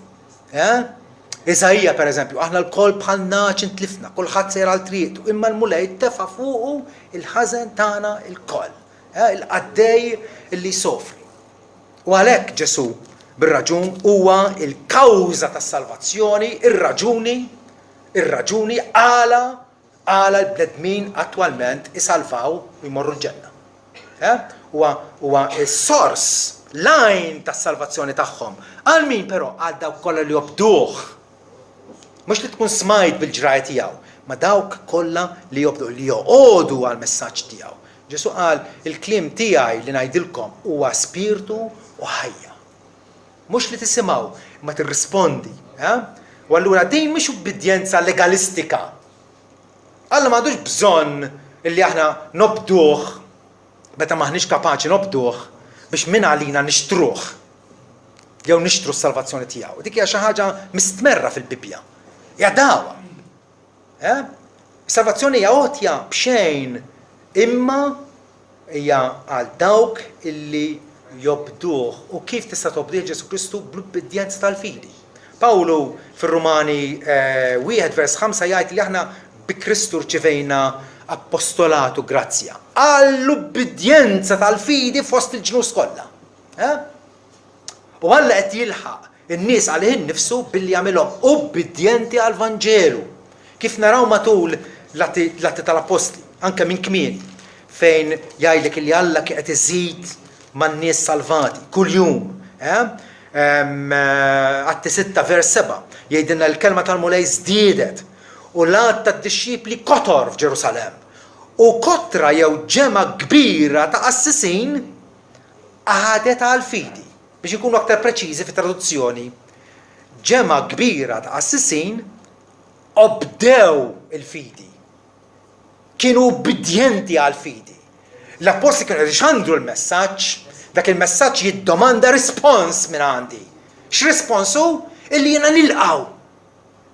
Eh? Iżaija, per eżempju, aħna lkoll bħal nagħaġ intlifna, kulħadd sejjer għal triqtu, imma l-Mulej tefa' fuqu il-ħażen tagħna lkoll. Eh? Il-qaddej li jsofri. U għalhekk Ġesù bir-raġun huwa l-kawża tas-salvazzjoni, ir-raġuni, ir-raġuni għala Għala l-bnedmin attwalment isalvaw u jmorru l-ġenna? Eh? Huwa huwa s-sors, l-għajn tas-salvazzjoni tagħhom. Għal min però? Għal dawk kollha li jobduh. Mhux li tkun smajt bil-ġrajja tiegħu, ma dawk kollha li jobduh, li joqogħdu għall-messaġġ tiegħu. Ġesù qal, il-kliem tiegħi li ngħidilkom huwa spirtu u ħajja. Mhux li tisimgħu, imma tirrispondi. Eh? U allura din mhix ubbidjenza legalistika. Alla m'għandux bżonn illi aħna nobduh meta m'aħniex kapaċi nobduh biex minn għalina nixtruh jew nixtru s-salvazzjoni tiegħu. Dik hija xi ħaġa mistmerra fil-Bibbja. Hija dawa. Eh? Is-salvazzjoni hija għotja b'xejn imma Hija għal dawk illi jobduh. U kif tista' tobdih Ġesù Kristu? Bl-ubbidjenza tal-fidi. Pawlu fir-Rumani wieħed vers 5 jgħid li aħna bi Kristu rċivejna appostolat u grazzja għall-ubbidjenza tal-fidi fost il-ġnus kollha. Eh? U Alla qed jilħaq in-nies għalih innifsu billi jagħmilhom ubbidjenti għall-Vanġelu. Kif naraw matul l-Atti tal-Appostli, anke minn kmieni, fejn jgħidlek illi Alla kien qed iżid man-nies salvati kuljum. Eh? Atti 6 vers 7 jgħidilna l-kelma tal-Mulej żdiedet u l-għadd tad-dixxipli kotor f'Ġerusalemm. U kotra jew ġemgħa kbira ta' qassisin qagħdet għall-fidi. Biex inkunu aktar preċiżi fit-traduzzjoni, ġemgħa kbira ta' qassisin obdew il-fidi. Kienu ubbidjenti għall-fidi. L-appostli kienu qed ixandru l-messaġġ, dak il-messaġġ jiddomanda rispons minn għandi. X'rispons hu? Illi jiena nilqgħu.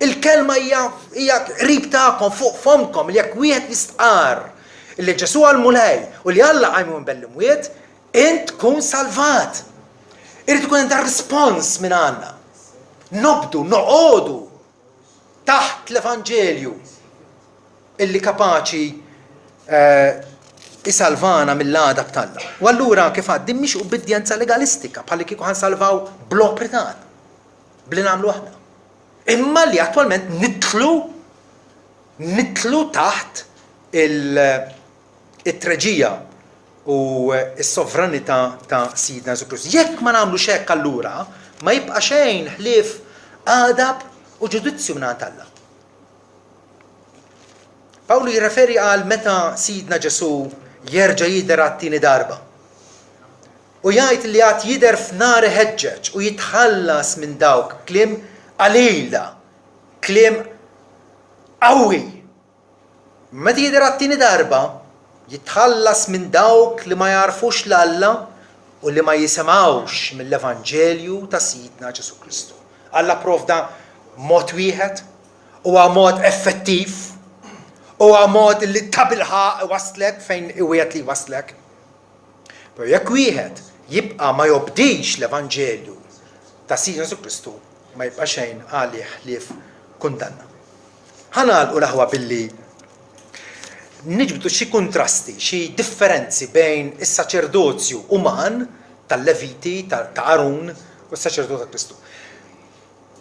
Il-kelma hija hija qrib tagħkom, fuq fomkom, li jekk wieħed jistqarr li Ġesù huwa l-Mulej u li Alla qajmu minn bejn l-imwiet, int tkun salvat. Irid ikun hemm dar rispons minn għandna. Nobdu, noqogħdu taħt l-Evanġelju illi kapaċi isalvana mill-għadab t'Alla. U allura kif għad din mhix ubbidjenza legalistika bħalli kieku ħansalvaw bl-opri tagħna, bli nagħmlu aħna. Imma li attwalment nidħlu nidħlu taħt il-treġija u s-sovranità ta' Sidna Ġesù Kristu. Jekk ma nagħmlux hekk allura ma jibqa' xejn ħlief għadab u ġudizzju mingħand Alla. Pawlu jirreferi għal meta Sidna Ġesù jerġa' jidher għat-tieni darba. U jgħid li għad jidher f'nar iħeġġeġ u jitħallas minn dawk, kliem qalil da, kliem qawwi. Meta jidher għat-tieni darba, jitħallas minn dawk li ma jagħrfux 'l Alla u li ma jisimgħux mill-evanġelju ta' Sidna Ġesù Kristu. Alla pprovda mod wieħed, huwa mod effettiv, huwa mod li tabilħaqq iwasslek fejn iwiegħed li jwasslek. Però jekk wieħed jibqa' ma jobdix l-evanġelju ta' Sidna Ġesù Kristu, ma jibqa' xejn għalih ħlief kundanna. Ħa nagħlqu l-aħwa billi niġbdu xi kuntrasti, xi differenzi bejn is-saċerdozju uman tal-Leviti, ta' Arun, u s-saċerdot ta' Kristu.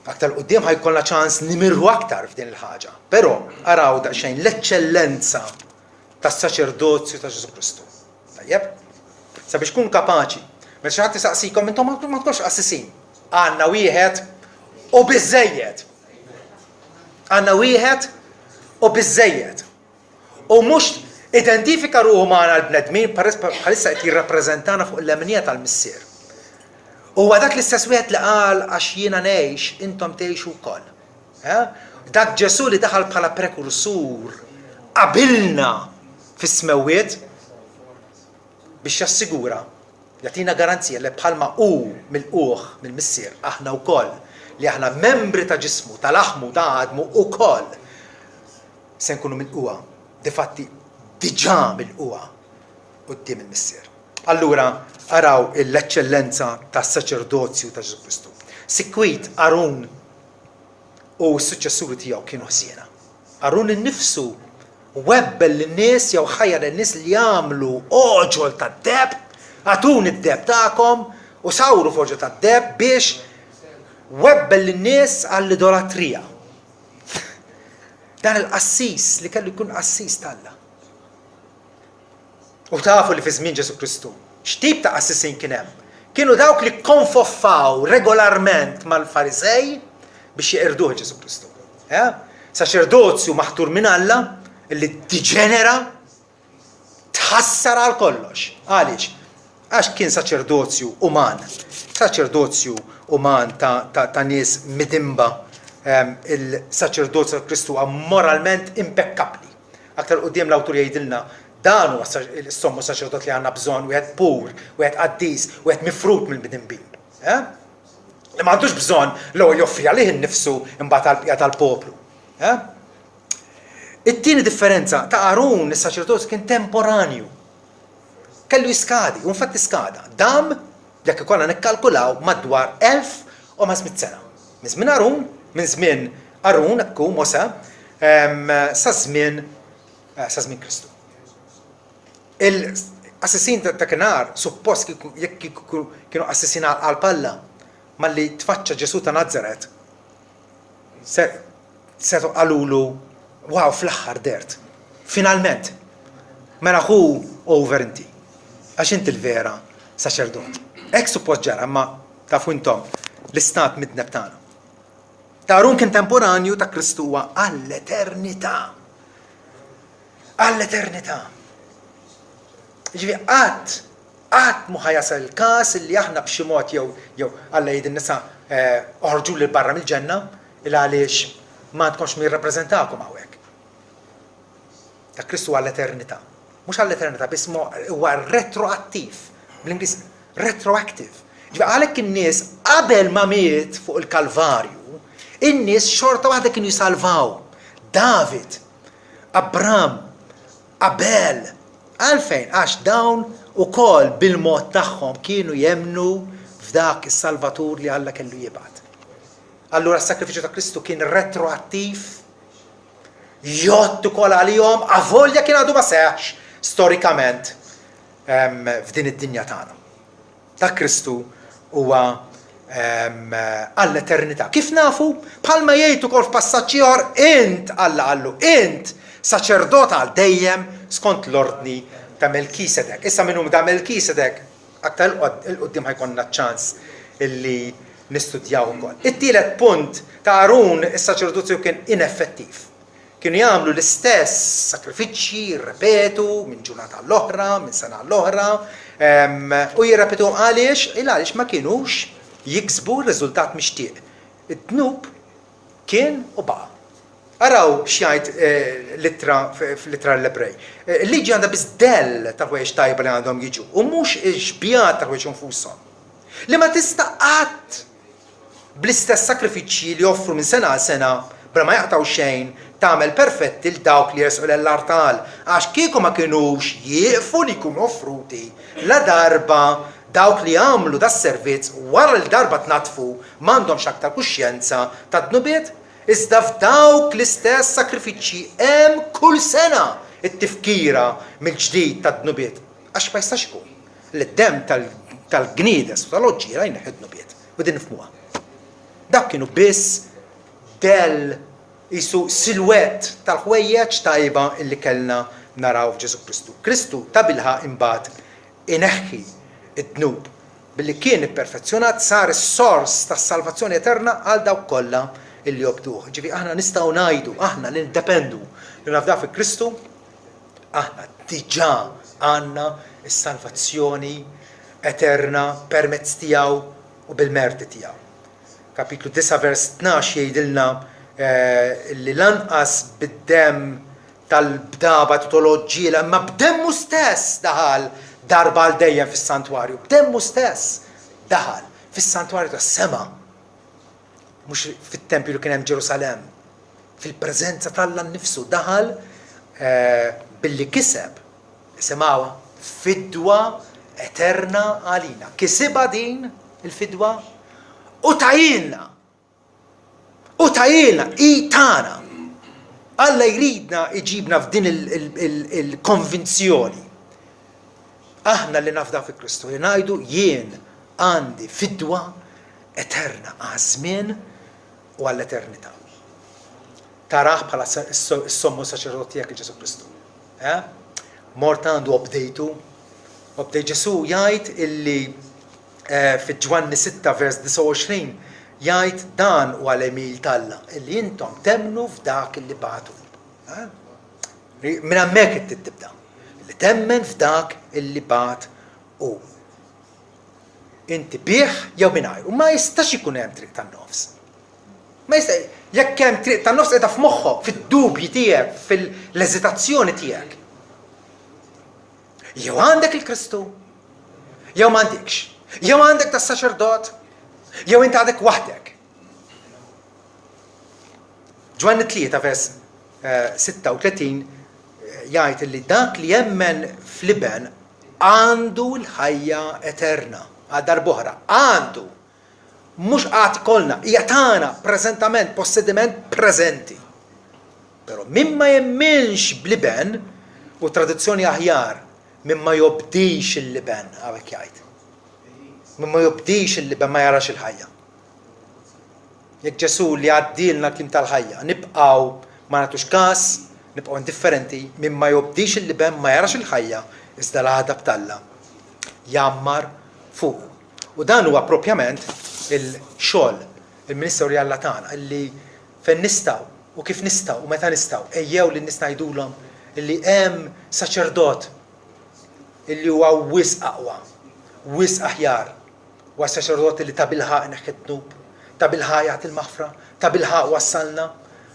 Aktar 'l quddiem ħa jkollna ċans nimirħu aktar f'din il-ħaġa. Però araw daqsxejn l-eċċellenza tas-saċerdozju ta' Ġesù Kristu. Tajjeb? Sabiex tkunu kapaċi. Meta xi ħadd isaqsikom intom ma tkunx qassisin. Għandna wieħed u biżejjed. Għandna wieħed u biżejjed. U mhux identifika ruħu magħna l-bnedmin bħalissa qed jirrappreżentana fuq il-leminija tal-Missier. Huwa dak l-istess wieħed li qal għax jiena ngħix intom tgħixu wkoll. Dak Ġesù li daħal bħala prekursur qabilna fis-smewwiet biex jassigura, jagħtina garanzija li bħalma hu milqugħ mill-Missier, aħna wkoll li aħna membri ta' ġismu, ta' laħmu, ta' għadmu ukoll se nkunu milqugħa, difatti diġà milqugħa quddiem il-Missier. Allura araw l-eċċellenza tas-saċerdozju ta' Ġesù Kristu. Sikwit Arun u s-suċċessuri tiegħu kienu ħżiena. Arun innifsu webbel lin-nies jew ħajjar lin-nies li jagħmlu għoġol tad-deheb, agħtuni d-deheb tagħkom u sawru f'għoġol tad-deheb biex webbel lin-nies għall-idolatrija. Dan il-qassis li kellu jkun qassis t'Alla. U tafu li fi żmien Ġesù Kristu, x'tip ta' qassisin kien hemm? Kienu dawk li kkonfoffaw regolarment mal-Fariżej biex jeqirduh Ġesù Kristu. Eh? Saċerdozju maħtur minn Alla li ddiġenera tħassar għal kollox. Għaliex? Għax kien saċerdozju uman, saċerdozju uman ta', ta, ta nies midinba, ehm, il-saċerdozju ta' Kristu huwa moralment impekkabbli. Aktar 'l quddiem l-awtur jgħidilna, Dan huwa s-sommu saċerdot li għandna bżonn, wieħed pur, wieħed qaddis, wieħed mifrud mill-midinbin. Eh? Li m'għandux bżonn l-ewwel joffri għalih innifsu imbagħad għall-bqija tal-poplu. Eh? It-tieni differenza ta' Arun is-saċerdot kien temporanju. Kellu jiskadi, u infatti skada. Dam, jekk ikollna nikkalkulaw, madwar 1500 sena. Minn żmien Arun, minn żmien Arun, ekku, Mosè, sa żmien eh, sa żmien Kristu. Il-qassisin ta' dakinhar suppost jekk kienu qassisin għal qalb Alla, malli tfaċċa Ġesù ta' Nazaret, setgħu qalulu, wow, fl-aħħar dert. Finalment, mela ħu over inti, għax inti l-vera saċerdot. Hekk suppost ġara, imma tafu intom l-istat midneb tagħna. Ta' Arun kien temporanju, ta' Kristu huwa għall-eternità. Għall-eternità. Ġifieri qatt qatt mhu ħa jasal il-każ li aħna b'xi mod jew jew Alla jgħid in-nisa eh, oħorġu lil barra mill-ġenna il għaliex ma għandkomx min jirrappreżentakom hawnhekk. Ta' Kristu għall-eternità. Mhux għall-eternità biss huwa retroattiv. Bl-Ingliż retroactive. Ġifieri għalhekk in-nies qabel ma miet fuq il-Kalvarju, In-nies xorta waħda kienu jsalvaw. David, Abram, Abel. Għalfejn? Għax dawn ukoll bil-mod tagħhom kienu jemmnu f'dak is-Salvatur li Alla kellu jibgħat. Allura s-sagrifiċċju ta' Kristu kien retroattiv, jgħodd ukoll għalihom avolja kien għadu ma seħħx storikament f'din id-dinja tagħna. Ta' Kristu huwa għall-eternità. Kif nafu? Bħalma jgħid ukoll f'passaġġ ieħor, int Alla qallu, int saċerdot għal dejjem skont l-ordni ta' Melkisedek. Issa min hu da Melkisedek? Aktar 'il quddiem ħa jkollna ċ-ċans illi nistudjaw ukoll. It-tielet punt ta' Arun is-saċerdozju kien ineffettiv. Kienu jagħmlu l-istess sagrifiċċji, jirrepetu minn ġurnata għall-oħra, minn sena għall-oħra, u jirrepetuhom għaliex? Il għaliex ma kinux jiksbu r-riżultat mixtieq. Id-dnub kien u baqa'. Araw x'jgħid l-ittra fl-ittra lill-Ebrej. Il-liġi għandha biss dell tal-ħwejjeġ tajba li għandhom jiġu, u mhux ix-xbiehat tal-ħwejjeġ infushom. Li ma tista' qatt bl-istess sagrifiċċji li joffru minn sena għal sena bla ma jaqtgħu xejn tagħmel perfetti 'l dawk li jersqu lejn l-artal, għax kieku ma kinux jieqfu li jkunu offruti, ladarba dawk li jagħmlu das-servizz wara li darba tnaddfu m'għandhomx aktar kuxjenza tad-dnubiet, iżda f'dawk l-istess sagrifiċċji hemm kull sena t-tifkira mill-ġdid tad-dnubiet, għax ma jistax ikun li d-demm tal-gniedes u tal-għoġġiela jneħħi d-dnubiet. U din nifhmuha. Dawk kienu biss dell qisu silwett tal-ħwejjeġ tajba illi kellna naraw f'Ġesù Kristu. Kristu tabilħaqq imbagħad ineħħi d-dnub billi kien ipperfezzjonat sar is-sors tas-salvazzjoni eterna għal dawk kollha illi jobduh. Ġifieri aħna nistgħu ngħidu, aħna li niddependu li nafdaw fi Kristu, aħna diġà għandna s-salvazzjoni eterna permezz tiegħu u bil-merti tiegħu. Kapitlu 9 vers 12 jgħidilna li lanqas bid-demm tal-bdaba tutoloġġiela imma b'demmu stess daħal darba għal dejjem fis-santwarju, b'demmu stess daħal fis-santwarju tas-sema, mhux fit-tempju li kien hemm Ġerusalemm, fil-preżenza t'Alla nnifsu daħal billi kiseb Isimgħuha, fidwa eterna għalina. Kisibha din il-fidwa u tahielna. U tahielna, hi tagħna. Alla jridna jġibna f'din il-konvinzjoni. Aħna li nafdaw fi Kristu li ngħidu jien għandi fidwa eterna għaż-żmien u għall-eternità. Tarah bħala s-sommu saċerdot tiegħek il Ġesù Kristu. Eh? Mort għandu obdejtu. Obdej Ġesù jgħid illi eh, fi Ġwanni 6 vers 29 jgħid dan huwa l-għemil t'Alla illi intom temmnu f'dak illi bagħtu. Eh? Minn hemmhekk trid tibda. Li temmen f'dak illi bagħat hu. Inti bih jew mingħajru. Ma jistax ikun hemm triq tan-nofs. Ma jista' jekk hemm triq tan-nofs qiegħda f'moħħok, fid-dubji tiegħek, fil-eżitazzjoni tiegħek. Jew għandek il-Kristu, jew m'għandikx. Jew għandek tas-saċerdot, jew inti għadek waħdek. Ġwanni 3 vers 36 eh, eh, jgħid li dak li jemmen fl-iben għandu l-ħajja eterna. Għal darb'oħra, għandu Mhux għad ikollna, hija tagħna preżentament, possediment preżenti. Però min ma jemminx bl-Iben, u traduzzjoni aħjar, min ma jobdix il-Iben, hawnhekk jgħid. Min ma jobdix il-Iben ma jarax il-ħajja. Jekk Ġesù li għaddielna l-kliem tal-ħajja, nibqgħu ma nagħtux każ, nibqgħu indifferenti, min ma jobdix il-Iben ma jarax il-ħajja, iżda l-għadab t'Alla jgħammar fuqu. U dan huwa propjament il-xogħol, il-ministeru li Alla tana, illi fejn nistgħu u kif nistgħu u meta nistgħu, ejjew lin-nies ngħidulhom illi hemm saċerdot illi huwa wisq aqwa, wisq aħjar, huwa saċerdot illi tabilħaqq ineħħi d-dnub, tabilħaqq jagħti l-maħfra, tabilħaqq wassalna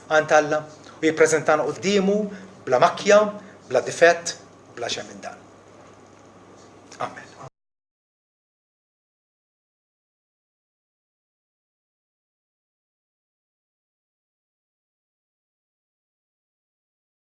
għand Alla u jippreżentana quddiemu bla makkja, bla difett, bla xejn minn dan. Amen.